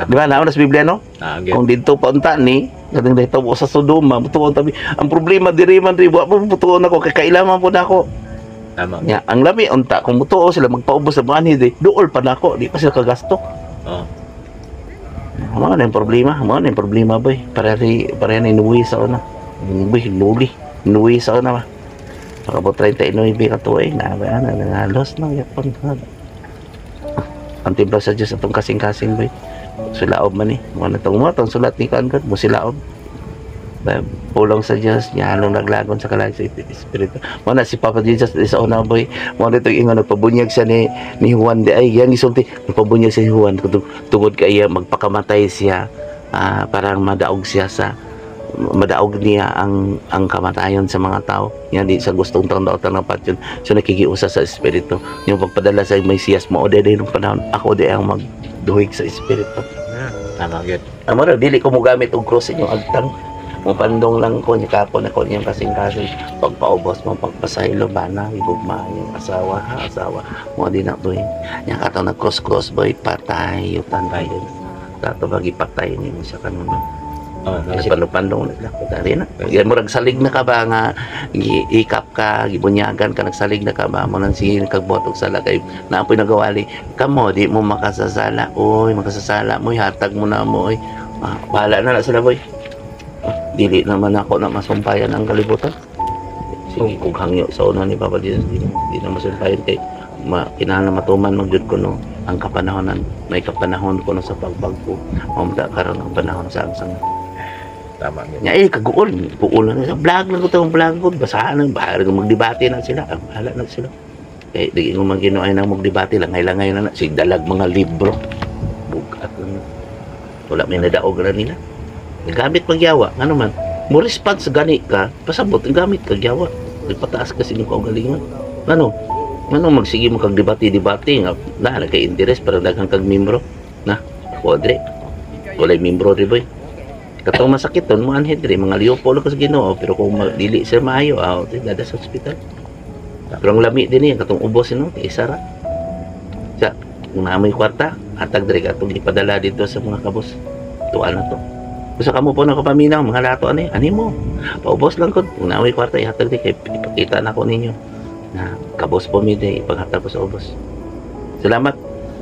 Di ba nauna sa Biblia, no? Ah, gyud. Kung didto pa unta ni katong nahitabo sa Sodoma, mutuon ta mi. Ang problema diri man diri, wa mo mutuon ako kay kailangan po na ako. Tama. Nya, ang lami unta kung mutuo sila magpaubos sa mga di duol pa nako, di pa sila kagasto. Oh. Mao na yung problema, mao na yung problema, boy. Para ni nuwi sa una. Boy, nuli, nuwi sa una ba. Pakabot 39 ka tuig na ba na nangalos na yapon. Ang timpla sa Diyos atong kasing-kasing, boy. Sulaob man ni. Mo na tong mo tong sulat ni kan mo silaob. Ba, pulong sa Diyos, niya halong naglagon sa kalag sa Espiritu. Mo na si Papa Jesus sa una, boy. Mo na ito ingon nagpabunyag siya ni Juan di ay yang gisulti nagpabunyag siya ni Juan tungod kay iya magpakamatay siya, ah, parang madaog siya sa madaog niya ang kamatayon sa mga tao niya di sa gustong tang daotan ng patyon, so nakikiusa sa espiritu yung pagpadala sa Mesiyas mo de nung panahon ako di ang magduhig sa espiritu. Tama gyud. Amo ra dili ko mogamit og cross inyong agtang, mo pandong lang ko niya kapon ako niyang kasing-kasing pagpaubos mo pagpasaylo bana gugma yung asawa ha asawa mo di na, boy. Nya katong nag cross cross, boy, patay yutan tayo kato bagi patay nimo siya kanuno. Oh, kasi Nagpandong-pandong na sila. Dari na. Yan mo nagsalig na ka ba nga ikap ka, gibunyagan ka, nagsalig na ka ba mo nang sige kagbuhat og sala kay naapoy nagawali. Kamo di mo makasasala. Oy, makasasala mo, hatag mo na mo oy. Ah, bahala na na sila, boy. Ah, dili naman ako na masumpayan ang kalibutan. Sige, kung hangyo sa una ni Papa Jesus, di na masumpayan kay kinahanglan matuman man gyud ko no ang kapanahonan, may kapanahon ko no sa pagbagko mamta karon ang panahon sa angsang. Tama gyud. Nya eh kaguol, guol na sa vlog lang ko tong vlog ko, basahan lang bahala kung magdebate na sila, ang bahala na sila. Kay di ko man Ginoo ay nang magdebate lang langay na sig dalag mga libro. Bugat lang. Wala may nadaog na nila. Gamit magyawa, ngano man. Mo response gani ka, pasabot ang gamit kag yawa. Nagpataas kasi inyong kaugalingon. Ngano? Ngano magsige mo kag debate-debate nga na kay interest para daghang kag membro na. Ako dre. Walay membro dre, boy. Katong masakit ton mo anhid dre mga liyo po sa Ginoo, pero kung dili siya maayo aw di dada sa ospital. Pero ang lami din eh katong ubos no kay isa ra. Sa kung naa moy kwarta, hatag dre katong ipadala dito sa mga kabos. Tuan na to. Gusto kamo po na kapaminaw, mga lato ani, ani mo. Paubos lang ko. Kung naa moy kwarta, ihatag di kay ipakita na ko ninyo na kabos po mi day ipaghatag ko sa ubos. Salamat.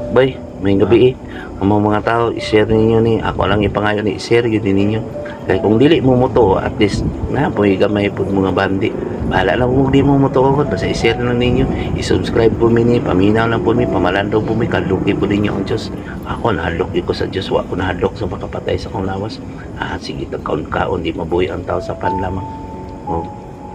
Boy, may gabi eh. Ang mga tao, i-share ninyo ni. Ako lang ipangayon ni i-share yun din ninyo. Kaya kung dili mo moto, at least na po gamay po mga bandi. Bahala na kung di mo moto ko, basta i-share lang ninyo. I-subscribe po mi ni, paminaw lang po mi, pamalandong po mi, kaluki po ninyo ang Diyos. Ako, nahadlok ko sa Diyos, wa ko nahadlok sa makapatay sa akong lawas. Ah, sige, tagkaon-kaon, di mabuhi ang tao sa pan lamang. O,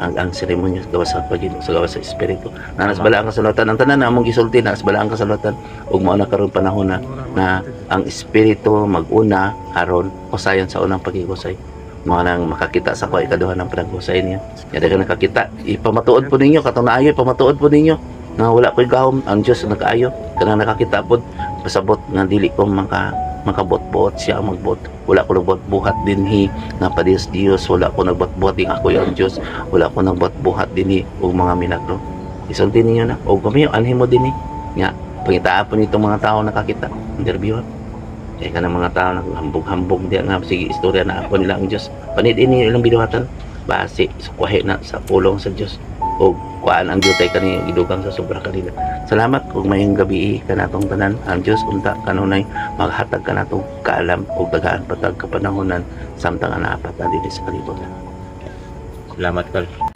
ang seremonya gawas sa pagin sa gawas sa espiritu. Nanas bala ang kasulatan ang tanan na among gisulti, nanas bala ang kasulatan ug mao na karon panahon na na ang espiritu maguna aron usayon sa unang paghikusay. Mao nang makakita sa ko ikaduha ng panaghusay niya. Ya daghang nakakita, ipamatuod po ninyo katong naayo, ipamatuod po ninyo nga wala ko'y gahom, ang Dios nagkaayo. Kanang nakakita pod pasabot nga dili ko makabot-bot, siya ang magbot. Wala ko nagbuhat dinhi nga pa Diyos Diyos, wala ko nagbuhat ding ako ang Dios, wala ko nagbuhat dinhi og mga milagro. Isulti ninyo na og kami anhin mo dinhi nga pangitaan po nitong mga tao nakakita, interview. Kay kanang mga tao naghambog-hambog diya nga sige istorya na ako nila ang Dios. Panid ini ilang binuhatan, base sukwahi na sa pulong sa Dios o kuan ang diutay kani gidugang sa sobra kanila. Salamat ug maayong gabi kanatong tanan. Ang Dios unta kanunay maghatag kanatong kaalam ug tagaan patag kapanahonan samtang naa pa ta dinhi sa kalibutan. Salamat, Kol.